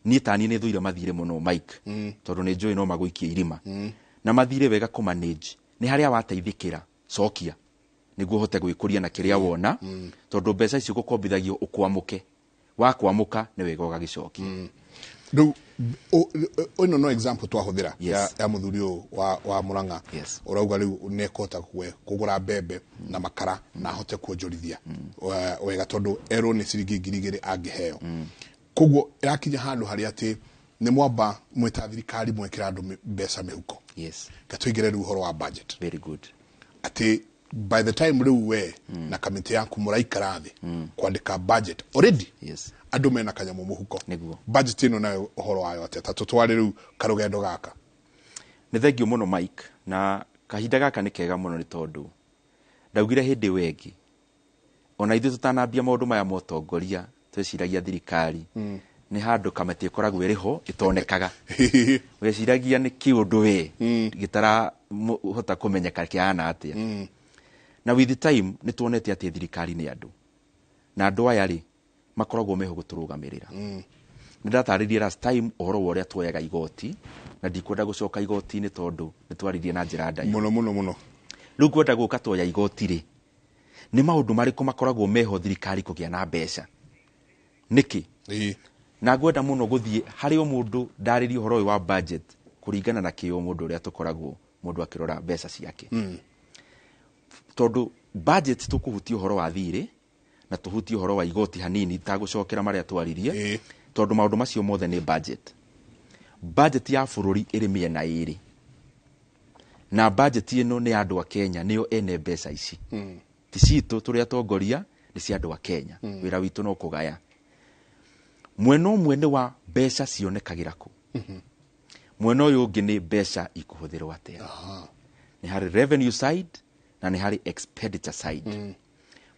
niĩ taniĩ nĩ thũire mathirĩ mũno, Mike, tondũ nĩ njũĩ no magũikie irima. Na mathirĩ wega kũ manage nĩ harĩa wateithĩkĩra, cokia nĩguo ũhote gwĩkũria na kĩrĩa wona, tondũ mbeca icio gũkombithagio ũkwamũke. Wakwamũka nĩ wega ũgagĩcokia. Rĩu ĩno no example twahũthĩra ya mũthuri ũyũ wa Murang'a ũrauga rĩu nĩ ekũhota kũgũra mbembe na makara na ahote kuonjorithia wega tondũ erwo nĩ ciringi 2,000 angĩheo. Koguo ĩrakinya handũ harĩa atĩ nĩ mwamba mwĩta thirikari mwekĩra andũ mbeca mĩhuko. Gatũingĩre rĩu ũhoro wa budget. Very good. Atĩ by the time rĩu we na kamĩtĩ yaku mũraikara thĩ kwandĩka budget, already andũ mena kanyamũ mũhuko. Budget ĩno nayo ũhoro wayo atĩa? Ta tũtware rĩu karũgendo gaka. Nĩ thengio mũno, Mike, na kahinda gaka nĩ kega mũno nĩ tondũ ndaugire hĩndĩ ĩyo ĩngĩ ona ithuĩ tũtanambia maũndũ maya ma ũtongoria tweciragia thirikari nĩ handũ kamĩtĩ ĩkoragwo ĩrĩ ho ĩtonekaga, weciragia nĩ kĩũndũ we gĩtarahota kũmenyeka kĩhana atĩa. Na with time nĩ tuonete atĩ thirikari nĩ andũ, na andũ aya rĩ makoragwo meho gũtũrũgamĩrĩra. Nĩ ndatarĩrie last time ũhoro wa ũrĩa tuoyaga igoti, na ndikwenda gũcoka igoti-inĩ tondũ nĩ twaririe na njĩra ndaya mũno mũno mũno. Rĩu ngwenda gũka tuoya igoti rĩ, nĩ maũndũ marĩkũ makoragwo meho thirikari kũgĩa na mbeca nĩkĩ? Na ngwenda mũno gũthiĩ harĩ o mũndũ ndarĩrie ũhoro ũyũ wa budget kũringana na kĩo mũndũ ũrĩa tũkoragwo mũndũ akĩrora mbeca ciake, tondũ budget tũkũhutia ũhoro wa thirĩ na tũhutie ũhoro wa igoti hanini tagũcokera marĩa twaririe, tondũ maũndũ macio mothe nĩ budget. Budget ya bũrũri ĩrĩ mĩena ĩrĩ, na budget ĩno nĩ ya andũ a Kenya, nĩo ene mbeca ici. Ti citũ tũrĩ atongoria, nĩ cia andũ a Kenya. Wĩra witũ no kũgaya. Mwena ũmwe nĩ wa mbeca cionekagĩra kũ, mwena ũyũ ũngĩ nĩ mbeca ikũhũthĩrwo atĩa. Nĩ harĩ revenue side na nĩ harĩ expenditure side.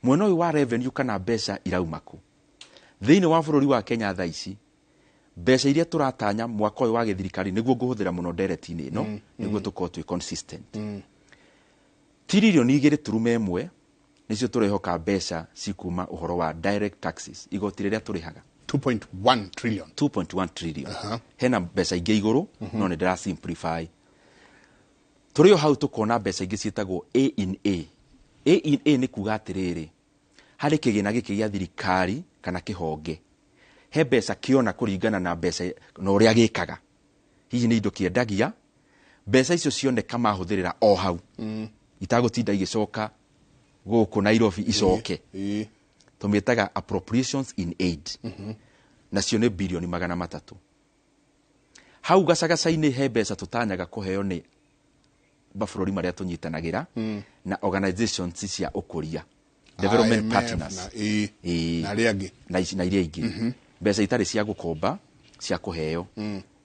Mwena ũyũ wa revenue kana mbeca irauma kũ thĩinĩ wa bũrũri wa Kenya thaa ici, mbeca iria tũratanya mwaka ũyũ wa gĩthirikari, nĩguo ngũhũthĩra mũno ndereti-inĩ ĩno, nĩguo tũkorwo twĩ consistent, 2.1 tiririoni nĩcio tũrehoka mbeca cikuma ũhoro wa direct taxes, igoti rĩrĩa tũrĩhaga. 2.1 trillion. 2.1 trillion. Hena mbeca ingĩ igũrũ, no nĩ ndĩra simplify. Tũrĩ o hau tũkona mbeca ingĩ ciĩtagwo A in A. A in A nĩ kuga atĩrĩrĩ, harĩ kĩgĩna gĩkĩ gĩa thirikari kana kĩhonge he mbeca kĩona kũringana na mbeca na ũrĩa gĩkaga, hihi nĩ indo kĩendagia, mbeca icio cioneka mahũthĩrĩra o hau itagũtinda igĩcoka gũkũ Nairobi icoke. Tũmĩtaga appropriations in aid. Nacio nĩ 300 bilioni. Hau gacagaca-inĩ he mbeca tũtanyaga kũheo nĩ mabũrũri marĩa tũnyitanagĩra na organizations cia ũkũria, development IMF partners. Na na arĩa angĩ. Na na iria ingĩ. Mbeca itarĩ cia gũkomba, cia kũheo,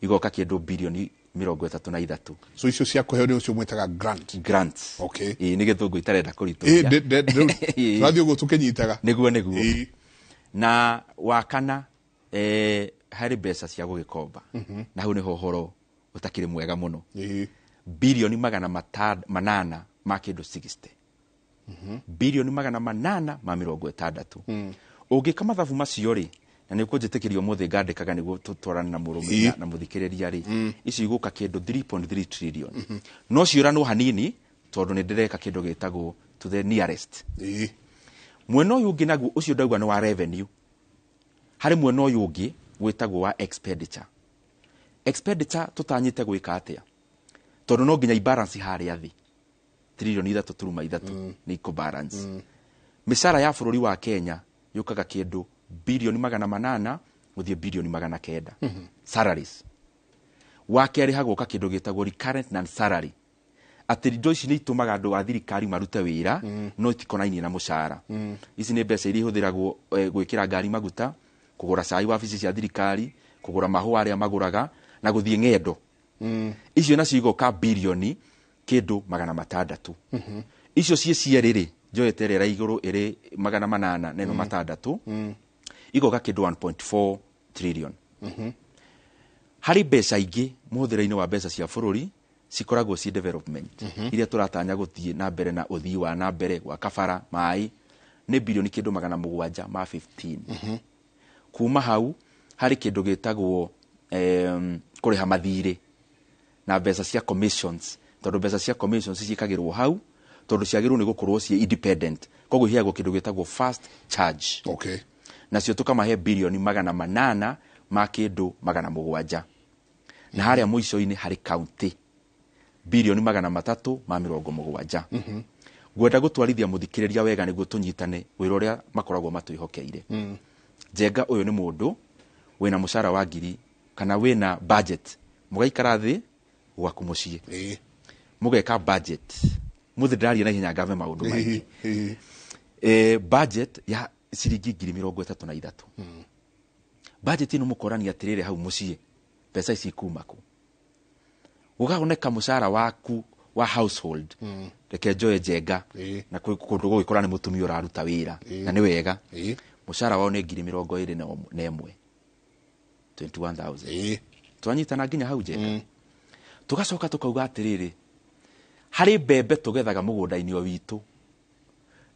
igoka kĩndũ 33 bilioni. So icio cia kũheo nĩ ũcio mwĩtaga grant? Grants. Ĩĩ, nĩ gĩthũngũ itarenda kũritũhia. Tũrathiĩ ũguo tũkĩnyitaga. Nĩguo. Na wa kana, harĩ mbeca cia gũgĩkomba, na hau nĩho ũhoro ũtakĩrĩ mwega mũno, 800 bilioni ma kĩndũ 60, 860 bilioni. Ũngĩka mathabu macio rĩ, na Na nĩ ũkũnjĩtĩkĩria ũmũthĩ ngandĩkaga nĩguo tũtwarane na mũrũme na mũthikĩrĩria rĩ, icio igũka kĩndũ 3.3 trillion. No ciũranwo hanini tondũ nĩ ndĩreka kĩndũ gĩtagwo to the nearest. Mwena ũyũ ũngĩ naguo ũcio ndauga nĩ wa revenue. Harĩ mwena ũyũ ũngĩ wĩtagwo wa expenditure. Expenditure tũtanyĩte gwĩka atĩa? Tondũ no nginya ibalance harĩa thĩ. Trilioni 3.3 nĩ ikũbalance. Mĩcara ya bũrũri wa Kenya yũkaga kĩndũ bilioni 800 gũthiĩ bilioni 900. Salaries. Wa kerĩ hagoka kĩndũ gĩtagwo recurrent non salary. Atĩ indo ici nĩ itũmaga andũ a thirikari marute wĩra no itikonainie na mũcara. Ici nĩ mbeca iria ihũthĩragwo gwĩkĩra ngari maguta, kũgũra cai wabici cia thirikari, kũgũra mahũa arĩa magũraga na gũthiĩ ng'endo. Icio nacio igoka bilioni kĩndũ 600. Icio ciĩ cierĩ rĩ, njoete ĩrĩa ĩrĩ igũrũ ĩrĩ 800 na ĩno 600, igoka kĩndũ 1.4 trillion. Harĩ mbeca ingĩ mũhũthĩre-inĩ wa mbeca cia bũrũri cikoragwo ci development iria tũratanya gũthiĩ na mbere na ũthii wa na mbere gwaka bara, maĩ, nĩ bilioni kĩndũ 715. Kuma hau harĩ kĩndũ gĩtagwo kũrĩha mathirĩ na mbeca cia commissions, tondũ mbeca cia commissions ciĩkagĩrwo hau tondũ ciagĩrĩirwo nĩ gũkorwo ciĩ independent, koguo iheagwo kĩndũ gĩtagwo fast charge. Nacio tũkamahe bilioni 800 ma kĩndũ 700. Na harĩa mũico-inĩ harĩ county bilioni 370. Ngwenda gũtwarithia mũthikĩrĩria wega nĩguo tũnyitane wĩra ũrĩa makoragwo matwĩhokeire. Njenga ũyũ nĩ mũndũ wĩna mũcara wa ngiri kana wĩna budget, mũgaikara thĩ gwaku mũciĩ mũgeka budget. Mũthĩ ndĩraria na ihenya ngame maũndũ maingĩ. Budget ya ciringi 33,000. Budget ĩno mũkorania atĩrĩrĩ hau mũciĩ mbeca ici ikuma kũ? Gũkaoneka mũcara waku wa household, reke njoe Njenga na kũndũ gũgĩkora nĩ mũtumia ũraruta wĩra na nĩ wega, mũcara wao nĩ 21,000, 21,000. Twanyitana nginya hau Njenga. Tũgacoka tũkauga atĩrĩrĩ, harĩ mbembe tũgethaga mũgũnda-inĩ o witũ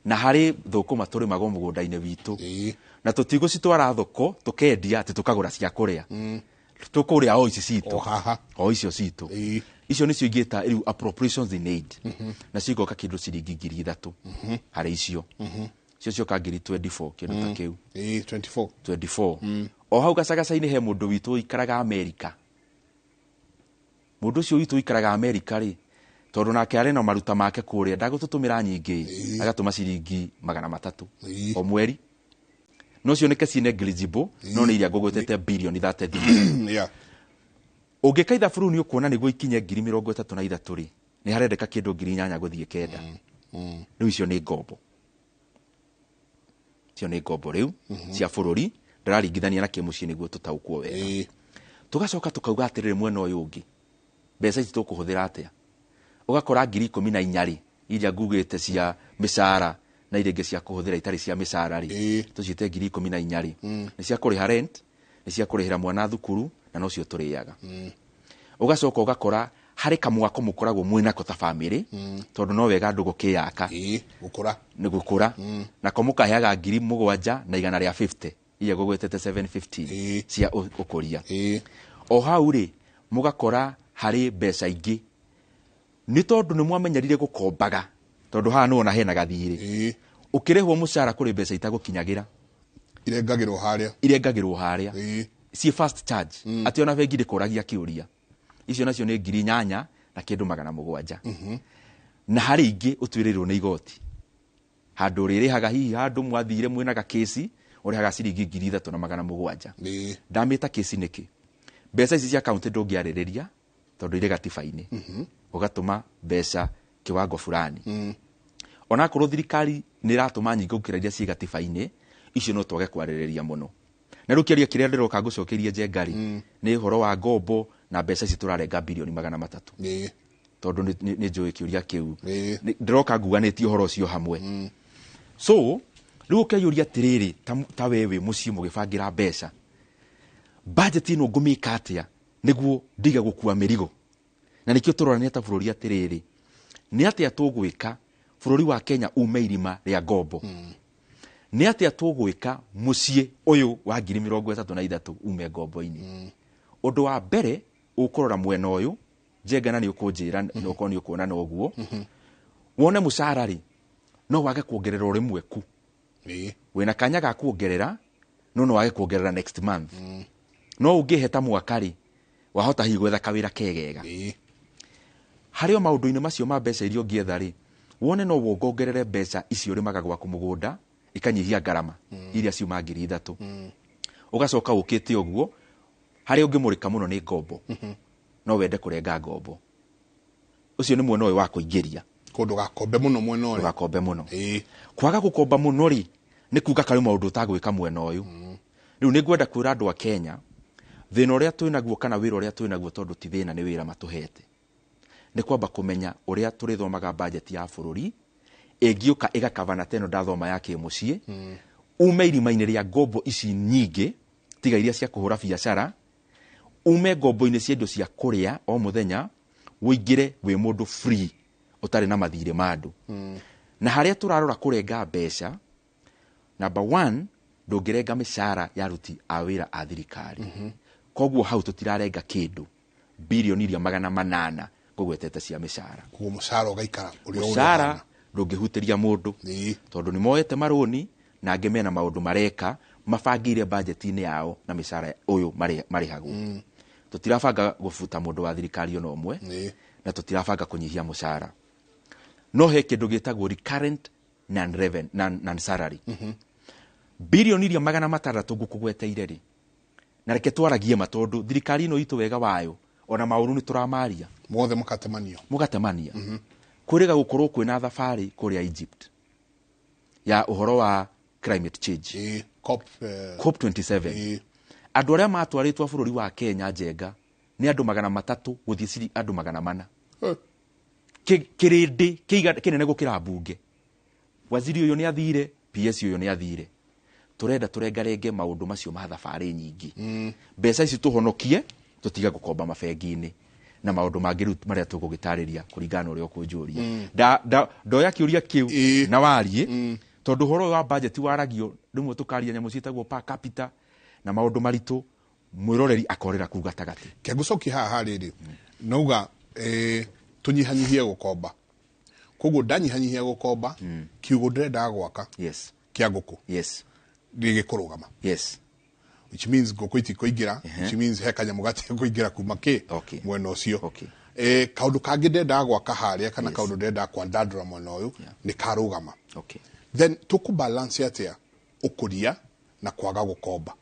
na harĩ thũkũma tũrĩmagwo mũgũnda-inĩ witũ, na tũtigũcitwara thoko tũkendia atĩ tũkagũra cia kũrĩa, tũkũrĩa o ici citũ, o icio citũ. Icio nĩcio ingĩta rĩu appropriations in aid, nacio igoka kĩndũ ciringi 3,000 harĩ icio. Icio cioka 24,000 kĩndũ ta kĩu. 24. 24. O hau gacagaca-inĩ he mũndũ witũ ũikaraga Amerika. Mũndũ ũcio witũ ũikaraga Amerika rĩ, tondũ nake arĩ na maruta make kũrĩa, ndagũtũtũmĩra nyingĩ, agatũma ciringi 300 o mweri. No cioneke ci negligible, no nĩ iria ngũgwetete bilioni 33. Ũngĩka ithabu rĩu nĩ ũkuona nĩguo ikinye 33,000 rĩ, nĩ harendeka kĩndũ 8,000 gũthiĩ 9. Rĩu icio nĩ ngombo. Icio nĩ ngombo rĩu cia bũrũri, ndĩraringithania na kĩmũciĩ nĩguo tũtaũkwo wega. Tũgacoka tũkauga atĩrĩrĩ mwena ũyũ ũngĩ, mbeca ici tũkũhũthĩra atĩa? Ũgakora 14,000 rĩ, iria ngugĩte cia mĩcara na iria ingĩ cia kũhũthĩra itarĩ cia mĩcara rĩ, tũciĩte 14,000 rĩ, nĩ cia kũrĩha rent, nĩ cia kũrĩhĩra mwana thukuru, na nocio tũrĩaga. Ũgacoka ũgakora harĩ kamwako mũkoragwo mwĩnako ta bamĩrĩ, tondũ no wega andũ gũkĩyaka. Gũkũra. Nĩ gũkũra. Nako mũkaheaga 7,150 iria ngũgwetete 715 cia ũkũria. O hau rĩ, mũgakora harĩ mbeca ingĩ nĩ tondũ nĩ mwamenyerire gũkombaga, tondũ haha nĩwona hena gathirĩ. Ũkĩrĩhwo mũcara kũrĩ mbeca itagũkinyagĩra, irengagĩrwo harĩa, irengagĩrwo harĩa ciĩ fast charge, atĩ ona bengi ndĩkũragia kĩũria. Icio nacio nĩ 8,000 na kĩndũ 700. Na harĩ ingĩ ũtuĩrĩirwo nĩ igoti, handũ ũrĩrĩhaga hihi handũ mwathire mwĩna gakĩci ũrĩhaga ciringi 3,700. Ndamĩta kĩci nĩkĩ? Mbeca ici cia kaunti ndũngĩarĩrĩria tondũ irĩ gatiba-inĩ, ũgatũma mbeca kiwango fulani. Onakorwo thirikari nĩ ĩratũma nyingĩ gũkĩra iria ciĩ gatiba-inĩ, icio no twage kwarĩrĩria mũno. Na rĩu kĩaria kĩrĩa ndĩroka ngũcokerie Njenga rĩ, nĩ ũhoro wa ngombo na mbeca ici tũrarenga bilioni 300. Tondũ nĩ njũĩ kĩũria kĩu. Ndĩroka nguganĩtie ũhoro ũcio hamwe. So rĩu ũkeyũria atĩrĩrĩ, ta we wĩ mũciĩ mũgĩbangĩra mbeca, budget ĩno ngũmĩka atĩa nĩguo ndige gũkua mĩrigo? Na nĩkĩo tũrorania ta bũrũri atĩrĩrĩ, nĩ atĩa tũgwĩka bũrũri wa Kenya ume irima rĩa ngombo? Nĩ atĩa tũgwĩka mũciĩ ũyũ wa 33,000 ume ngombo-inĩ? Ũndũ wa mbere ũkũrora mwena ũyũ Njenga, na nĩ ũkũnjĩra okorwo nĩ ũkuona noguo. Wone mũcara rĩ, no wage kuongerera o rĩmwe ku. Wĩna kanya ga kuongerera, no wage kuongerera next month. No ũngĩheta mwaka rĩ, wahota hihi gwetha kawĩra kegega. Harĩ o maũndũ-inĩ macio ma mbeca iria ũngĩetha rĩ, wone no wongongerere mbeca icio ũrĩmaga gwaku mũgũnda, ikanyihia ngarama iria ciuma 3,000. Ũgacoka ũkĩte ũguo, harĩa ũngĩmũrĩka mũno nĩ ngombo. No wende kũrenga ngombo. Ũcio nĩ mwena ũyũ wa kũingĩria. Ndũgakombe mũno mwena ũrĩa. Ndũgakombe mũno. Kwaga gũkomba mũno rĩ, nĩ kuga karĩ maũndũ ũtagwĩka mwena ũyũ. Rĩu nĩ ngwenda kwĩra andũ a Kenya, thĩna ũrĩa twĩnaguo kana wĩra ũrĩa twĩnaguo, tondũ ti thĩna, nĩ wĩra matũhete, nĩ kwamba kũmenya ũrĩa tũrĩthomaga bajeti ya bũrũri ĩngĩũka ĩgakabana ta ĩno ndathoma ya kĩmũciĩ, ume irima-inĩ rĩa ngombo ici nyingĩ, tiga iria cia kũhũra biacara, ume ngombo-inĩ cia indo cia kũrĩa o mũthenya, ũingĩre wĩ mũndũ free ũtarĩ na mathirĩ ma andũ. Na harĩa tũrarora kũrenga mbeca, number one, ndũngĩrenga mĩcara ya aruti a wĩra a thirikari. Koguo hau tũtirarenga kĩndũ birioni iria 800 ngũgwetete cia mĩcara. Koguo mũcara ũgaikara ũrĩa mũcara ndũngĩhutĩria mũndũ, tondũ nĩ moete marũni na angĩ mena maũndũ mareka mabangĩire bajeti-inĩ yao na mĩcara ũyũ marĩhagwo. Tũtirabanga gũbuta mũndũ wa thirikari ona ũmwe, na tũtirabanga kũnyihia mũcara. No he kĩndũ gĩtagwo recurrent non salary. Birioni iria 600 ngũkũgweteire rĩ, na reke twaragie ma, tondũ thirikari ĩno itũ wega wayo ona maũru nĩ tũramaria mothe mũkatemanio. Mũgatemania. Kwĩrĩga gũkorwo kwĩna thabarĩ kũrĩa Egypt ya ũhoro wa climate change. COP, COP 27. Andũ arĩa matwarĩtwo bũrũri wa Kenya, Njenga, nĩ andũ 300 gũthiĩ ciri andũ 400. Kĩrĩndĩ kĩnene gũkĩra mbunge. Waziri ũyũ nĩ athire, PS ũyũ nĩ athire. Tũrenda tũrengarenge maũndũ macio ma thabarĩ nyingĩ. Mbeca ici tũhonokie, tũtige gũkomba mabengi-inĩ na maũndũ mangĩ rĩu marĩa tũgũgĩtarĩria kũringana na ũrĩa ũkũnjũria. Ndoya kĩũria kĩu na warie, tondũ ũhoro ũyũ wa budget waragio rĩmwe tũkaria nyamũ ciĩtagwo per capita na maũndũ maritũ, mwĩroreri akorera kuu gatagatĩ. Kĩngũcokia haha rĩrĩ, nauga tũnyihanyihie gũkomba. Koguo ndanyihanyihia gũkomba, kiugo ndĩrendaga gwaka kĩa ngũkũ gĩgĩkũrũgama. Which means ngũkũ itikũingĩra, which means he kanyamũ gatekũingĩra kuma kĩ mwena ũcio. Kaũndũ kangĩ ndendaga gwaka harĩa kana kaũndũ ndendaga kwandandũra mwena ũyũ nĩ karũgama. Then tũkũbalance atĩa ũkũria na kwaga gũkomba?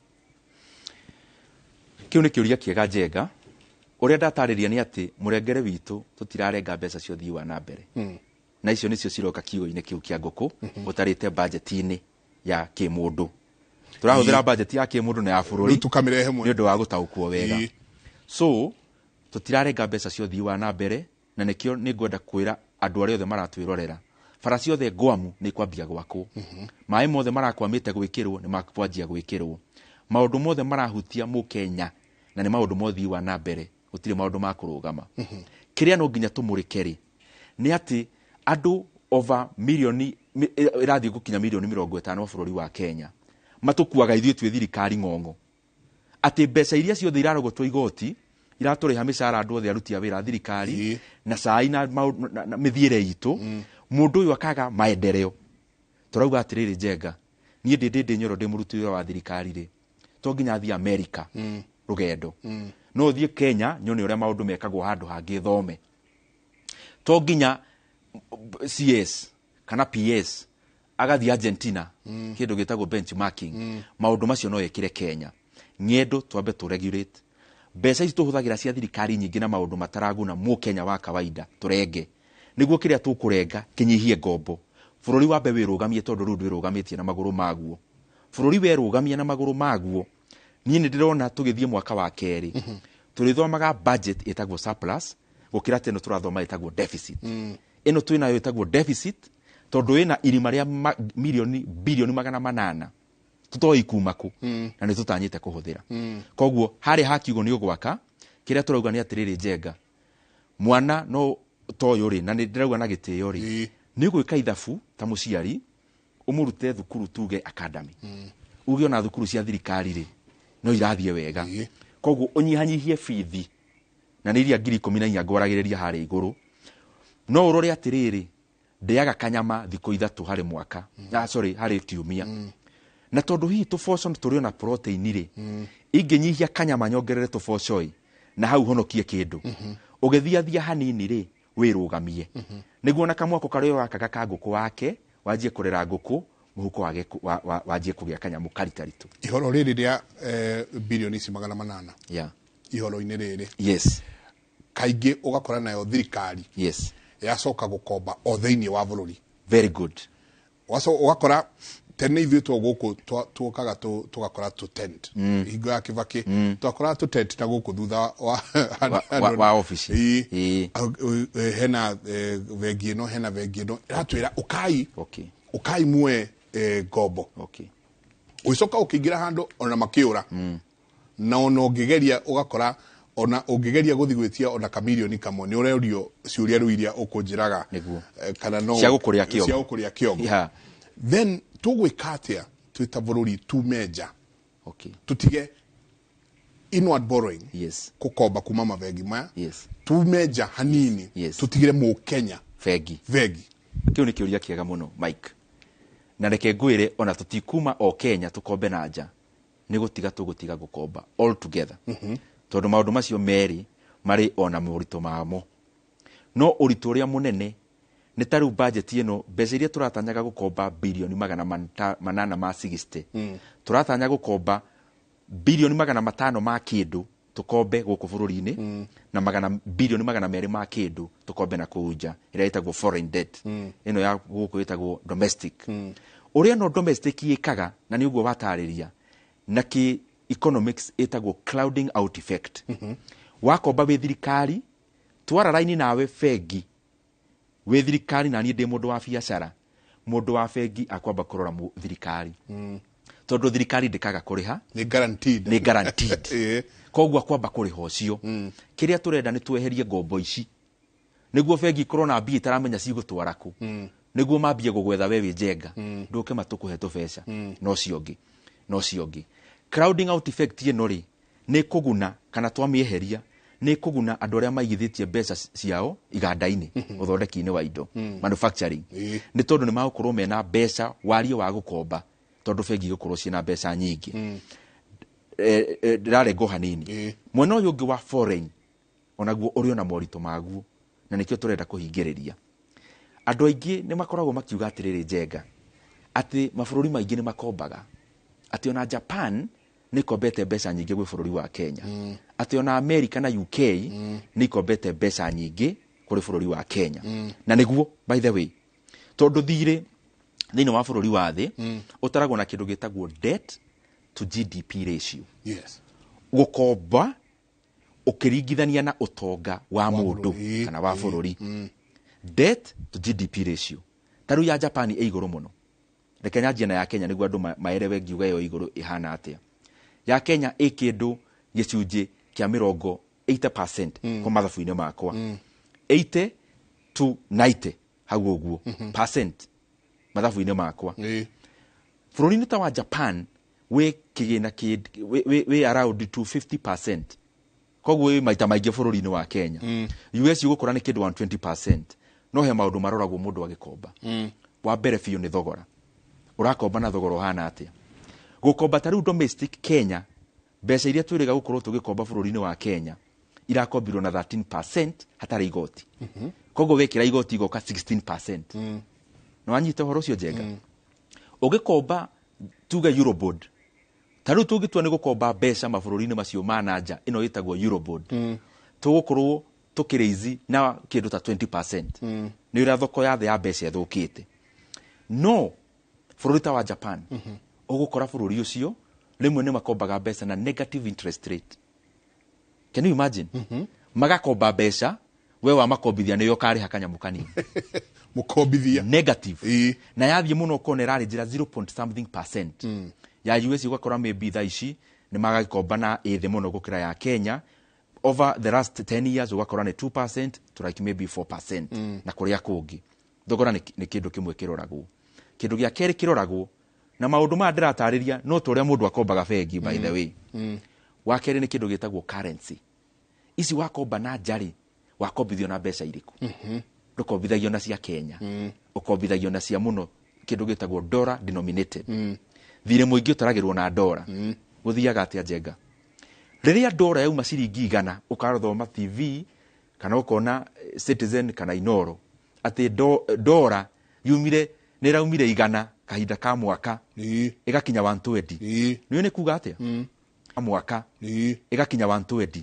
Kĩu nĩ kĩũria kĩega, Njenga. Ũrĩa ndatarĩria nĩ atĩ mũrengere witũ tũtirarenga mbeca cia ũthii wa na mbere. Na icio nĩcio ciroka kiugo-inĩ kĩu kĩa ngũkũ ũtarĩte bajeti-inĩ ya kĩmũndũ. Tũrahũthĩra bajeti ya kĩmũndũ na ya bũrũri Rĩu tũkamĩrehe hamwe nĩ ũndũ wa gũtaũkwo wega. So tũtirarenga mbeca cia ũthii wa na mbere, na nĩkĩo nĩ ngwenda kwĩra andũ arĩa othe maratwĩrorera, bara ciothe ngwamu nĩ ikwambia gwakwo, maĩ mothe marakwamĩte gwĩkĩrwo nĩ makwanjia gwĩkĩrwo, maũndũ mothe marahutia mũkenya na nĩ maũndũ ma ũthii wa na mbere, gũtirĩ maũndũ ma kũrũgama. Kĩrĩa no nginya tũmũrĩke rĩ, nĩ atĩ andũ over milioni ĩrathiĩ gũkinya milioni 50 bũrũri wa Kenya matũkuaga ithuĩ twĩ thirikari ng'ong'o, atĩ mbeca iria ciothe irarogotwo igoti iratũrĩha mĩcara andũ othe aruti a wĩra a thirikari na cai na mĩthiĩre itũ, mũndũ ũyũ akaga maendeleo. Tũrauga atĩrĩrĩ, Njenga, niĩ ndĩ Nyoro, ndĩ mũruti wĩra wa thirikari rĩ, to nginya thiĩ America rũgendo, no thiĩ Kenya nyone ũrĩa maũndũ mekagwo handũ hangĩ thome. To nginya CS kana PS agathiĩ Argentina, kĩndũ gĩtagwo benchmarking, maũndũ macio no ekĩre Kenya. Ng'endo twambe tũ regulate mbeca ici tũhũthagĩra cia thirikari nyingĩ na maũndũ mataraguna mũkenya wa kawaida, tũrenge nĩguo kĩrĩa tũkũrenga kĩnyihie ngombo. Bũrũri wambe wĩrũgamie, tondũ rĩu ndwĩrũgamĩtie na magũrũ maguo. Bũrũri werũgamia na magũrũ maguo, niĩ nĩ ndĩrona tũgĩthiĩ mwaka wa kerĩ tũrĩthomaga budget ĩtagwo surplus gũkĩra teno tũrathoma ĩtagwo deficit. Ĩno twĩnayo ĩtagwo deficit tondũ ĩna irima rĩa milioni bilioni 800 tũtoĩ kuma kũ, na nĩ tũtanyĩte kũhũthĩra. Koguo harĩa ha kiugo nĩ ũgwaka, kĩrĩa tũrauga nĩ atĩrĩrĩ, Njenga, mwana no toyũ rĩ, na nĩ ndĩrauga na gĩtĩo rĩ, nĩ ũgwĩka ithabu ta mũciari Ũmũrute thukuru tuge academy, uge ona thukuru cia thirikari rĩ no irathiĩ wega, koguo ũnyihanyihie bithi na nĩ iria 14,000 ngwaragĩrĩria harĩa igũrũ. No ũrore atĩrĩrĩ, ndĩaga kanyama thikũ 3 harĩ mwaka, sorry, harĩ kiumia, na tondũ hihi tũboco tũrĩ ona protein rĩ, ingĩnyihia kanyama nyongerere tũboco ĩ na hau honokie kĩndũ. Ũgĩthiathia hanini rĩ, wĩrũgamie nĩguo na kamwako karĩa wakaga ka ngũkũ wake wanjie kũrera ngũkũ mũhuko wage wanjie kũgĩa kanyamũ karitaritũ. Ihoro rĩrĩ rĩa bilioni ici 800 ihoro-inĩ rĩrĩ, yes, kaingĩ ũgakora nayo thirikari, yes, yacoka gũkomba o thĩinĩ wa bũrũri. Very good. Ũgakora tene ithuĩ two gũkũ tuokaga tũgakora tũ tent hingo ya Kibaki, twakora tũ tent na gũkũ thutha wa ofici. Hena bengi ĩno, hena bengi ĩno ĩratwĩra ũkai, ũkai muoe ngombo. Ũgĩcoka ũkĩingĩra handũ ona makĩũra, na ona ũngĩgeria ũgakora ona ũngĩgeria gũthiĩ gwĩtia ona kamirioni kamwe nĩ ũrerio ciũria rĩu iria ũkũnjĩraga, kana no cia gũkũrĩa kĩongo, cia gũkũrĩa kĩongo. Then tũgwĩka atĩa twĩ ta bũrũri tume nja, tũtige inward borrowing, yes, gũkomba kuma mabengi maya, yes, tume nja hanini, yes, tũtigire mũkenya bengi. Kĩu nĩ kĩũria kĩega mũno Mike, na reke ngwĩre ona tũtikuma o Kenya tũkombe na nja, nĩ gũtiga tũgũtiga gũkomba all together, tondũ maũndũ macio merĩ marĩ ona moritũ mamo. No ũritũ ũrĩa mũnene nĩ ta rĩu budget ĩno, mbeca iria tũratanyaga gũkomba bilioni 860, tũratanya gũkomba bilioni 500 ma kĩndũ tũkombe gũkũ bũrũri-inĩ, na bilioni 200 ma kĩndũ tũkombe na kũu nja, ĩrĩa ĩtagwo foreign debt, ĩno ya gũkũ ĩtagwo domestic. Ũrĩa no domestic ĩkaga, na nĩ ũguo watarĩria, na kĩ economics ĩtagwo clouding out effect. Wakomba wĩ thirikari, twara raini nawe bengi wĩ thirikari, na niĩ ndĩ mũndũ wa biacara, mũndũ wa bengi akwamba kũrora thirikari, tondũ thirikari ndĩkaga kũrĩha, nĩ guaranteed, nĩ guaranteed. Koguo akwamba kũrĩha ũcio. Kĩrĩa tũrenda nĩ tweherie ngombo ici nĩguo bengi ikorwo na mbia itaramenya cigũtwara kũ, nĩguo mambie gũgwetha we wĩ njenga, ndũke matũkũhe tũbeca. No ũcio ũngĩ, no ũcio ũngĩ, crowding out effect ĩno rĩ, nĩ kũguna kana twamĩeheria nĩ kũguna andũ arĩa maigithĩtie mbeca ciao iganda-inĩ, ũthondeki-inĩ wa indo, manufacturing, nĩ tondũ nĩ magũkorwo mena mbeca warie wa gũkomba, tondũ bengi igũkorwo ciĩna mbeca nyingĩ. Ndĩrarengwo hanini. Mwena ũyũ ũngĩ wa foreign onaguo ũrĩ ona moritũ maguo, na nĩkĩo tũrenda kũhingĩrĩria. Andũ aingĩ nĩ makoragwo makiuga atĩrĩrĩ njenga, atĩ mabũrũri maingĩ nĩ makombaga, atĩ ona Japan nĩ ikombete mbeca nyingĩ gwĩ bũrũri wa Kenya, atĩ ona America na UK nĩ ikombete mbeca nyingĩ kũrĩ bũrũri wa Kenya. Na nĩguo, by the way, tondũ thirĩ thĩinĩ wa bũrũri wa thĩ ũtaragwo na kĩndũ gĩtagwo debt to GDP ratio. Yes. Gũkomba ũkĩringithania na ũtonga wa mũndũ kana wa bũrũri. Debt to GDP ratio ta rĩu ya Japan ĩ igũrũ mũno. Reke nyanjie na ya Kenya nĩguo andũ maerewe ngiuga ĩyo igũrũ ĩhana atĩa. Ya Kenya ĩ kĩndũ gĩcunjĩ kĩa 80% kwa mathabu-inĩ makwa, 80 to 90 hau ũguo percent mathabu-inĩ makwa. Bũrũri-inĩ ta wa Japan wĩ kĩgĩna wĩ around 250%, koguo wĩ maita maingĩ bũrũri-inĩ wa Kenya. US ũgũkora nĩ kĩndũ 120%. No he maũndũ maroragwo mũndũ agĩkomba. Wa mbere biũ nĩ thogora, ũrakomba na thogora ũhana atĩa. Gũkomba ta rĩu domestic Kenya, mbeca iria twĩrĩga gũkorwo tũgĩkomba bũrũri-inĩ wa Kenya irakombirwo na 13% hatarĩ igoti. Koguo wekĩra igoti igoka 16%. No wanyita ũhoro ũcio njenga. Ũgĩkomba tuge Eurobond, ta rĩu tũngĩtua nĩ gũkomba mbeca mabũrũri-inĩ macio ma na nja, ĩno ĩtagwo Eurobond, tũgũkorwo tũkĩrĩizi na kĩndũ ta 20%. Nĩ ũrĩa thoko ya thĩ ya mbeca ĩthũkĩte. No bũrũri ta wa Japan, ũgũkora bũrũri ũcio rĩmwe nĩ makombaga mbeca na negative interest rate. Can you imagine? Magakomba mbeca, we wa makombithia nĩyo ũkarĩha kanyamũ kanini. Mũkombithia negative. Na yathiĩ mũno ũkona ĩrarĩ njĩra 0 point something percent. Ya US ũgakora maybe thaa ici nĩ magagĩkomba na ĩ thĩ mũno gũkĩra ya Kenya. Over the last 10 years ũgakora nĩ 2% to like maybe 4%. Na kũrĩa kũngĩ thogora nĩ kĩndũ kĩmwe kĩroragwo. Kĩndũ gĩa kerĩ kĩroragwo na maũndũ maya ndĩratarĩria no ta ũrĩa mũndũ akombaga bengi, by the way. Wa kerĩ nĩ kĩndũ gĩtagwo currency. Ici wakomba na nja rĩ, wakombithio na mbeca irĩkũ? Ndũkombithagio na cia Kenya, ũkombithagio na cia mũno kĩndũ gĩtagwo dollar denominated. Thirĩ mũingĩ ũtaragĩrwo na dora. Gũthiaga atĩa, Njenga? Rĩrĩa dora yauma ciringi 100, ũkathoma TV kana ũkona Citizen kana Inoro atĩ dora yumire, nĩ ĩraumire 100 kahinda ka mwaka ĩgakinya 120. Nĩũĩ nĩ kuga atĩa? Mwaka ĩgakinya 120.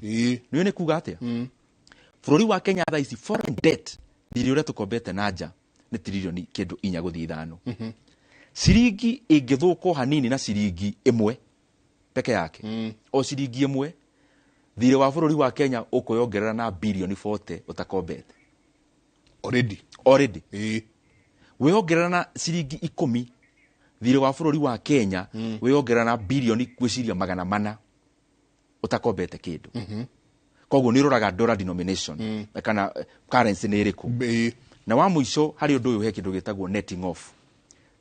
Nĩũĩ nĩ kuga atĩa? Bũrũri wa Kenya thaa ici foreign debt, thirĩ ũrĩa tũkombete na nja, nĩ tiririoni kĩndũ 4 gũthiĩ 5. Ciringi ĩngĩthũkwo hanini na ciringi 1 peke yake, o ciringi 1, thirĩ wa bũrũri wa Kenya ũkwĩongerera na birioni 40 ũtakombete. Already. Already. Wĩongerera na ciringi 10, thirĩ wa bũrũri wa Kenya wĩongerera na birioni ngwĩciria 400 ũtakombete kĩndũ. Koguo nĩ ũroraga dollar denomination kana currency nĩ ĩrĩkũ. Na wa mũico harĩ ũndũ ũyũ, he kĩndũ gĩtagwo netting off.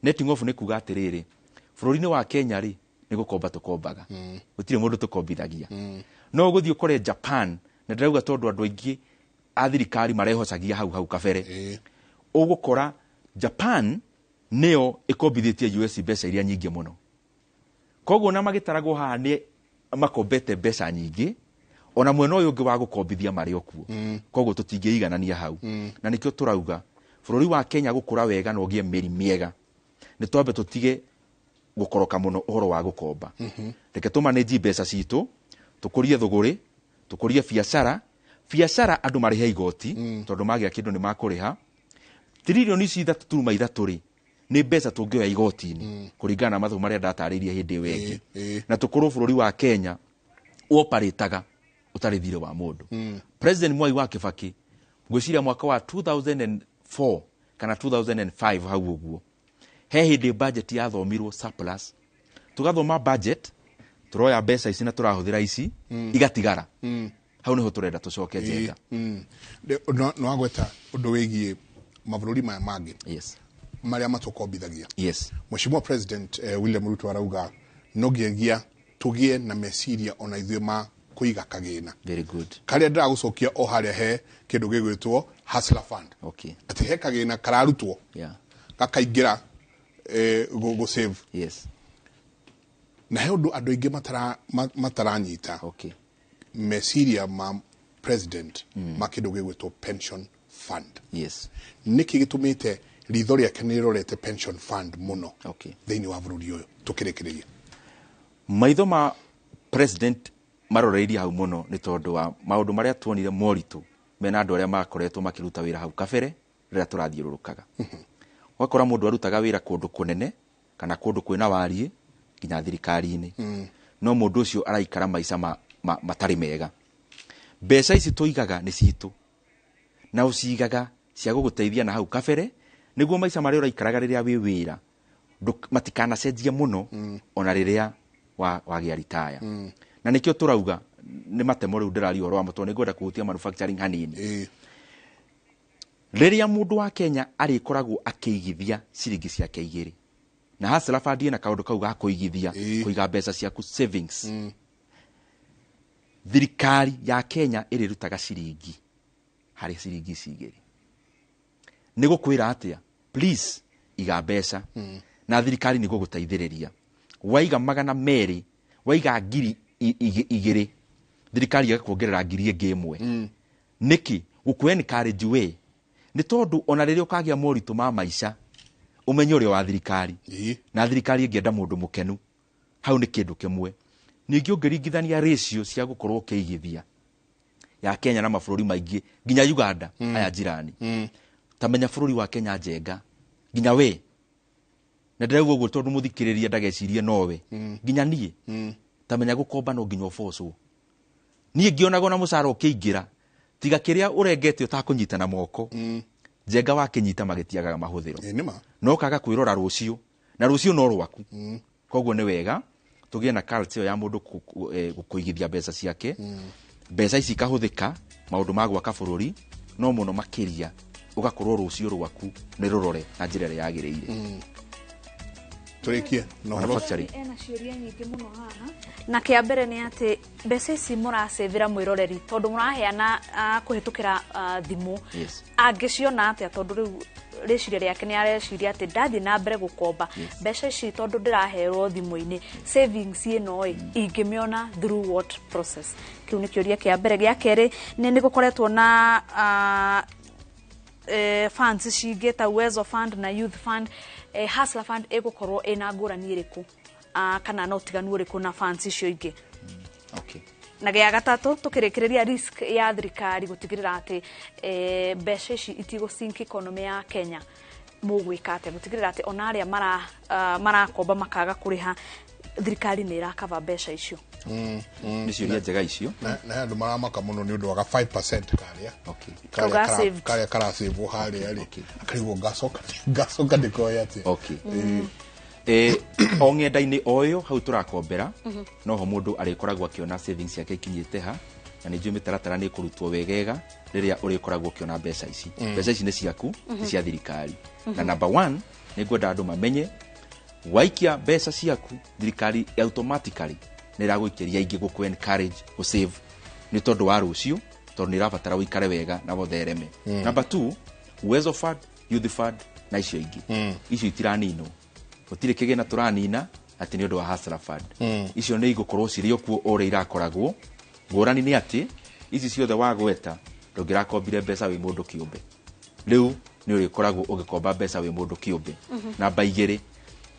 Netting off nĩ kuga atĩrĩrĩ, bũrũri-inĩ wa Kenya rĩ, nĩ gũkomba tũkombaga, gũtirĩ mũndũ tũkombithagia. No ũgũthiĩ ũkore Japan, na ndĩrauga tondũ andũ aingĩ a thirikari marehocagia hau hau kabere, ũgũkora Japan nĩyo ĩkombithĩtie US mbeca iria nyingĩ mũno. Koguo na magĩtaragwo haha nĩ makombete mbeca nyingĩ, ona mwena ũyũ ũngĩ wa gũkombithia marĩ o kuo. Koguo tũtingĩiganania hau. Na nĩkĩo tũrauga bũrũri wa Kenya gũkũra wega na ũgĩe mĩri mĩega, nĩ twambe tũtige gũkoroka mũno ũhoro wa gũkomba. Reke tũmanĩnji mbeca citũ, tũkũrie thũgũrĩ, tũkũrie biacara. Biacara andũ marĩhe igoti, tondũ magĩa kĩndũ nĩ makũrĩha. Tiririoni ici 3.3 rĩ, nĩ mbeca tũngĩoya igoti-inĩ kũringana na mathabu marĩa ndatarĩirie hĩndĩ ĩyo ĩngĩ, na tũkorwo bũrũri wa Kenya ũoparĩtaga ũtarĩ thirĩ wa mũndũ. President Mwai wa Kibaki, ngwĩciria mwaka wa 2004 kana 2005 hau ũguo, he hĩndĩ budget yathomirwo surplus. Tũgathoma budget, tũroya mbeca ici na tũrahũthĩra ici, igatigara. Hau nĩho tũrenda tũcoke, Njenga. No wagweta ũndũ wĩgiĩ mabũrũri maya mangĩ marĩa matũkombithagia. Mheshimiwa President William Ruto arauga no nginyagia tũgĩe na meciria ona ithuĩ ma kũiga kagĩna. Very good. Karĩa ndĩragũcokia o harĩa he kĩndũ gĩgwĩtwo Hustler Fund, atĩ he kagĩna kararutwo gakaingĩra gũ save. Na he ũndũ andũ aingĩ mataranyita meciria ma president ma kĩndũ gĩgwĩtwo pension fund. Nĩkĩ gĩtũmĩte ritho rĩake nĩ rĩrorete pension fund mũno thĩinĩ wa bũrũri ũyũ tũkĩrĩkĩrĩria? Maitho ma president maroreirie hau mũno nĩ tondũ wa maũndũ marĩa tuonire moritũ mena andũ arĩa makoretwo makĩruta wĩra hau kabere rĩrĩa tũrathiũrũrũkaga. Ũgakora mũndũ arutaga wĩra kũndũ kũnene kana kũndũ kwĩna wariĩ nginya thirikari-inĩ, no mũndũ ũcio araikara maica matarĩ mega. Mbeca ici tũigaga nĩ citũ, na ũcigaga cia gũgũteithia na hau kabere, nĩguo maica marĩa ũraikaraga rĩrĩa wĩ wĩra matikanacenjie mũno ona rĩrĩa wagĩa ritaya. Na nĩkĩo tũrauga nĩ matemo rĩu ndĩraria ũhoro wamo, tondũ nĩngwenda kũhutia manufacturing hanini. Rĩrĩa mũndũ wa Kenya arĩkoragwo akĩigithia ciringi ciake 2, na Hustler Fund ĩna kaũndũ kau ga kũigithia, kũiga mbeca ciaku, savings, thirikari ya Kenya ĩrĩrutaga ciringi harĩ ciringi ici 2. Nĩ gũkwĩra atĩa? Please iga mbeca, na thirikari nĩ gũgũteithĩrĩria. Waiga 200, waiga 2,000, thirikari ĩgakuongerera 1,000. Nĩkĩ? Gũkũ encourage we nĩ tondũ ona rĩrĩa ũkagĩa moritũ ma maica, ũmenye ũrĩa wa thirikari, na thirikari ĩngĩenda mũndũ mũkenu. Hau nĩ kĩndũ kĩmwe. Ningĩ ũngĩringithania ratio cia gũkorwo ũkĩigithia ya Kenya na mabũrũri maingĩ nginya Uganda, aya jirani, ta menya bũrũri wa Kenya, Njenga, nginya we, na ndĩrauga ũguo tondũ mũthikĩrĩria ndagecirie nowe, nginya niĩ, ta menya gũkomba no nginya ũbocwo. Niĩ ngĩonaga ona mũcara ũkĩingĩra, tiga kĩrĩa ũrengete ũtakũnyita na moko, Njenga wakĩnyita magĩtiagaga mahũthĩro, no kaga kwĩrora rũciũ, na rũciũ no rwaku. Koguo nĩ wega tũgĩe na culture ya mũndũ kũigithia mbeca ciake. Mbeca ici ikahũthĩka maũndũ ma gwaka bũrũri, no mũno makĩria ũgakorwo rũciũ rwaku nĩ rũrore na njĩra ĩrĩa yagĩrĩire. Tũrĩkie na ũhoro. Manufacturing. Ena ciũria nyingĩ mũno haha, na kĩa mbere nĩ atĩ mbeca ici mũracĩvĩra mwĩroreri tondũ mũraheana kũhĩtũkĩra thimũ, angĩciona atĩa? Tondũ rĩu rĩciria rĩake nĩ areciria atĩ ndathiĩ na mbere gũkomba mbeca ici tondũ ndĩraherwo thimũ-inĩ, savings ĩno ĩ ingĩmĩona through what process? Kĩu nĩ kĩũria kĩa mbere. Gĩa kerĩ, nĩ gũkoretwo na funds cingĩ ta Uwezo Fund na Youth Fund. Hustler Fund ĩgũkorwo ĩna ngũrani ĩrĩkũ, kana na ũtiganu ũrĩkũ na funds icio ingĩ? Na gĩa gatatũ, tũkĩrĩkĩrĩria, risk ya thirikari gũtigĩrĩra atĩ mbeca ici itigũ sink economy ya Kenya, mũgwĩka atĩa gũtigĩrĩra atĩ ona arĩa marakomba makaga kũrĩha, thirikari nĩ ĩrakaba mbeca icio? Nĩ ciũria njega icio. Na he andũ maramaka mũno nĩ ũndũ wa ga 5% karĩa Kau ga saved. Karĩa karacĩvwo harĩa rĩ, akarigwo ngacoka ndĩkoe atĩa. Okay. O ng'enda-inĩ o ĩyo hau tũrakombera, noho mũndũ arĩkoragwo akĩona savings ciake ikinyĩte ha, na nĩ njũĩ mĩtaratara nĩ ĩkũrutwo wegega rĩrĩa ũrĩkoragwo ũkĩona mbeca ici. Mbeca ici nĩ ciaku, ti cia thirikari. Na number one, nĩ ngwenda andũ mamenye waikia mbeca ciaku, thirikari automatically nĩ ĩragũikĩria ingĩ gũkũ encourage gũ save nĩ tondũ wa rũciũ, tondũ nĩ ĩrabatara ũikare wega na ũthereme. Number two, Uwezo Fund, Youth Fund na icio ingĩ, icio itiraninwo, gũtirĩ kĩgĩna tũranina atĩ nĩ ũndũ wa Hustler Fund. Icio nĩ igũkorwo cirĩ o kuo o ũrĩa irakoragwo. Ngũrani nĩ atĩ ici ciothe wagweta ndũngĩrakombire mbeca wĩ mũndũ kĩũmbe, rĩu nĩ ũrĩkoragwo ũgĩkomba mbeca wĩ mũndũ kĩũmbe. Namba igĩrĩ,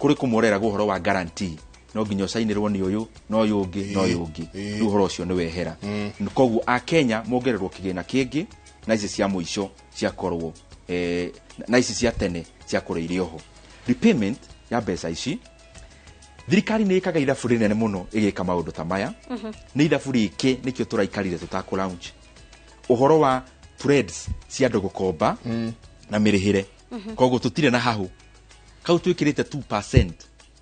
kũrĩ kũmũreragwo ũhoro wa guarantee, no nginya ũcainĩrwo nĩ ũyũ na ũyũ ũngĩ na ũyũ ũngĩ, rĩu ũhoro ũcio nĩ wehera. Koguo akenya mongererwo kĩgĩna kĩngĩ, na ici cia mũico ciakorwo na ici cia tene ciakorwo irĩ oho. Repayment ya mbeca ici, thirikari nĩ ĩkaga ithabu rĩnene mũno ĩgĩka maũndũ ta maya. Nĩ ithabu rĩkĩ nĩkĩo tũraikarire tũtakũ launch ũhoro wa threads cia andũ gũkomba na mĩrĩhĩre. Koguo tũtirĩ na hahũ kau twĩkĩrĩte 2%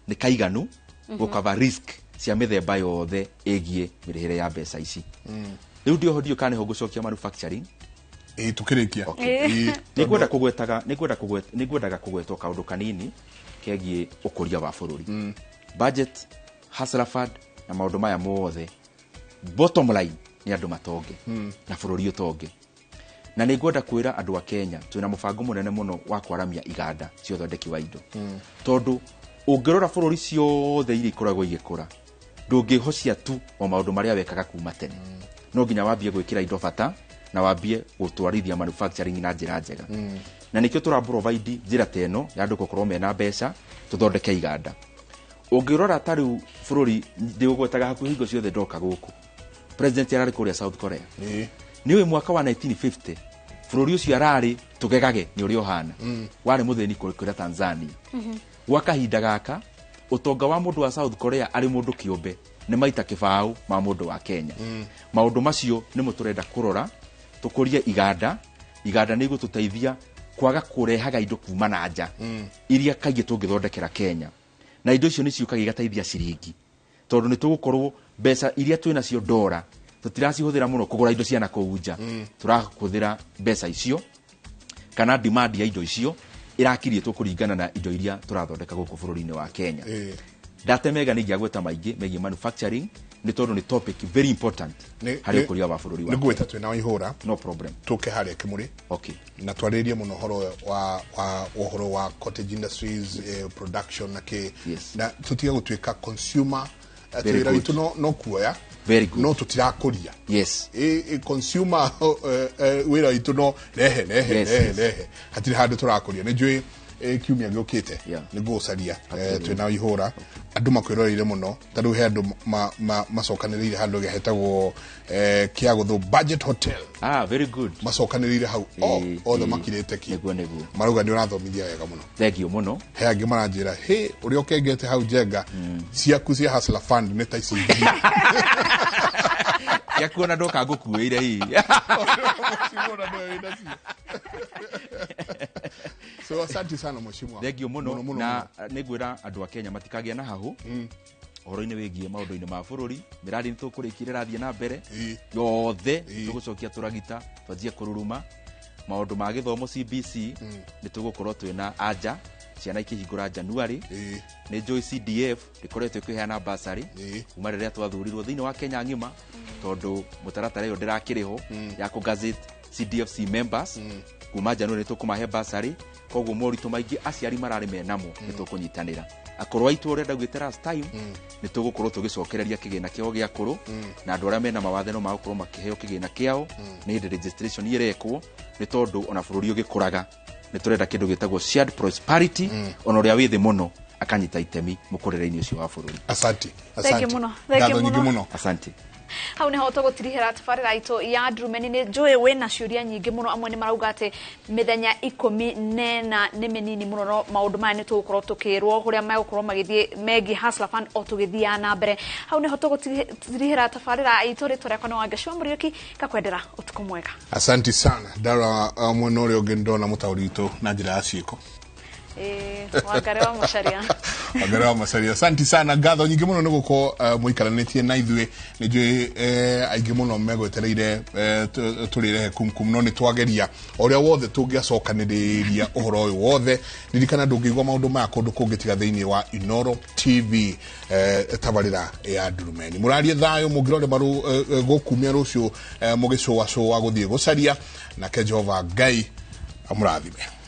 nĩ kaiganu gũkava risk cia mĩthemba yothe ĩgiĩ mĩrĩhĩre ya mbeca ici. Rĩu ndioho ndiũ kana nĩho ngũcokia manufacturing. Ĩ, tũkĩrĩkia. Nĩngwenda kũgwetaga nĩngwenda kũgweta nĩngwendaga kũgwetwo kaũndũ kanini kegiĩ ũkũria wa bũrũri, budget, Hustler Fund na maũndũ maya mothe. Bottom line nĩ andũ matonge na bũrũri ũtonge, na nĩ ngwenda kwĩra andũ a Kenya twĩna mũbango mũnene mũno wa kwaramia iganda cia ũthondeki wa indo, tondũ ũngĩrora bũrũri ciothe iria ikoragwo igĩkũra, ndũngĩhocia tu o maũndũ marĩa wekaga kuma tene. No nginya wambie gwĩkĩra indo bata na wambie gũtwarithia manufacturing na njĩra njega, na nĩkĩo tũra provide njĩra ta ĩno ya andũ gũkorwo mena mbeca tũthondeke iganda. Ũngĩrora ta rĩu bũrũri ndĩũgwetaga hakuhĩ hingo ciothe ndoka gũkũ, president ararĩ kũrĩa South Korea. Nĩ ũĩ mwaka wa 1950 bũrũri ũcio ararĩ tũgegage nĩ ũrĩa ũhana, warĩ mũthĩni kũrĩ Tanzania. Gwa kahinda gaka ũtonga wa mũndũ wa South Korea arĩ mũndũ kĩũmbe nĩ maita kĩbaũ ma mũndũ wa Kenya. Maũndũ macio nĩmo tũrenda kũrora tũkũrie iganda. Iganda nĩ igũtũteithia kwaga kũrehaga indo kuma na nja iria kaingĩ tũngĩthondekera Kenya, na indo icio nĩ ciũkaga igateithia ciringi, tondũ nĩ tũgũkorwo mbeca iria twĩ nacio ndora tũtiracihũthĩra mũno kũgũra indo cia na kũu nja. Tũrahũthĩra mbeca icio kana demand ya indo icio ĩrakirĩtwo kũringana na indo iria tũrathondeka gũkũ bũrũri-inĩ wa Kenya. Ndatemega nĩ ingĩagweta maingĩ megiĩ manufacturing, nĩ tondũ nĩ topic very important harĩ ũkũria wa bũrũri wa Nĩ ngwĩta twĩna Waihũra. No problem. Tũke harĩa Kĩmũrĩ na twarĩrie mũno ũhoro wa ũhoro wa cottage industries, production na kĩ, na tũtige gũtuĩka consumer. Very Wĩra good. witũ no kuoya Very good. no tũtirakũria. Consumer, wĩra witũ no rehe rehe, rehe, rehe, hatirĩ handũ tũrakũria. Nĩ njũĩ kiumia gĩũkĩte nĩ ngũgũcaria, twĩna Ihũra. Andũ makwĩroreire mũno, ta rĩu he andũ macokanĩrĩire handũ hetagwo Kĩagũthũ Budget Hotel. Ah, very good. Macokanĩrĩire hau othe makirĩte ki. Nĩguo, nĩguo. Marauga nĩ ũrathomithia wega mũno. Thank you mũno. He angĩ maranjĩra hĩ ũrĩa ũkengete hau njenga ciaku cia Hustler Fund nĩ ta ici. Ciakuona ndoka ngũkuĩire hihi. So asante sana, mheshimiwa. Thank you mũno. Mũno, mũno. Na nĩ ngwĩra andũ a Kenya matikagĩa na hahũ ũhoro-inĩ wĩgiĩ maũndũ-inĩ ma bũrũri. Mĩradi nĩ tũkũrĩkia ĩrathiĩ na mbere yothe, tũgũcokia tũragita twanjie kũruruma maũndũ ma gĩthomo CBC. Nĩ tũgũkorwo twĩna anja Ciana ikĩhingũra January, nĩ njũĩ CDF ndĩkoretwo ĩkĩheana basarĩ kuma rĩrĩa twathurirwo thĩinĩ wa Kenya ng'ima, tondũ mũtaratara ĩyo ndĩrakĩrĩ ho ya kũ gazette CDFC members. Kuma January nĩ tũkũmahe basarĩ, koguo moritũ maingĩ aciari mararĩ menamo nĩ tũkũnyitanĩra. Akũrũ aitũ, ũrĩa ndaugĩte last time, nĩ tũgũkorwo tũgĩcokereria kĩgĩna kĩao gĩa kũrũ, na andũ arĩa mena mawathe no magũkorwo makĩheo kĩgĩna kĩao. Nĩ hĩndĩ registration ĩrekwo, nĩ tondũ ona bũrũri ũgĩkũraga nĩ tũrenda kĩndũ gĩtagwo shared prosperity, ona ũrĩa wĩ thĩ mũno akanyita itemi mũkũrĩre-inĩ ũcio wa bũrũri. Asante. Thank you mũno. Thank you Ngatho nyingĩ mũno. Mũno. Asante. Hau niho tũgũtirihĩra tabarĩra itũ ya Ndurumeni. Nĩ njũĩ wĩna ciũria nyingĩ mũno. Amwe nĩ marauga atĩ mĩthenya 14 nĩ mĩnini mũno, no maũndũ maya nĩ tũgũkorwo tũkĩrwo kũrĩa megũkorwo magĩthiĩ megiĩ Hustler Fund o tũgĩthiaga na mbere. Hau niho tũgũtirihĩra tabarĩra itũ. Rĩtwa rĩakwa nĩ Wangeci wa Mũriũki, ngakwendera ũtukũ mwega. Asante sana. Ndara mwena ũrĩa ũngĩ ndona mũtaũri witũ na njĩra ya ciĩko. Ĩĩ, Wangari wa Macharia. Wangari wa Macharia, asante sana. Ngatho nyingĩ mũno nĩ gũkorwo mũikaranĩtie na ithuĩ. Nĩ njũĩ aingĩ mũno megwetereire tũrĩrehe kumkum, no nĩ twageria o ũrĩa wothe tũngĩacokanĩrĩria ũhoro ũyũ wothe. Ririkana ndũngĩigua maũndũ maya kũndũ kũngĩ tiga thĩinĩ wa Inoro TV, tabarĩra ya Ndurumeni. Mũrarie thayũ mũngĩrore gũkumia rũciũ, mũgĩcũacũa gũthiĩ gũcaria nake. Jehova Ngai amũrathime.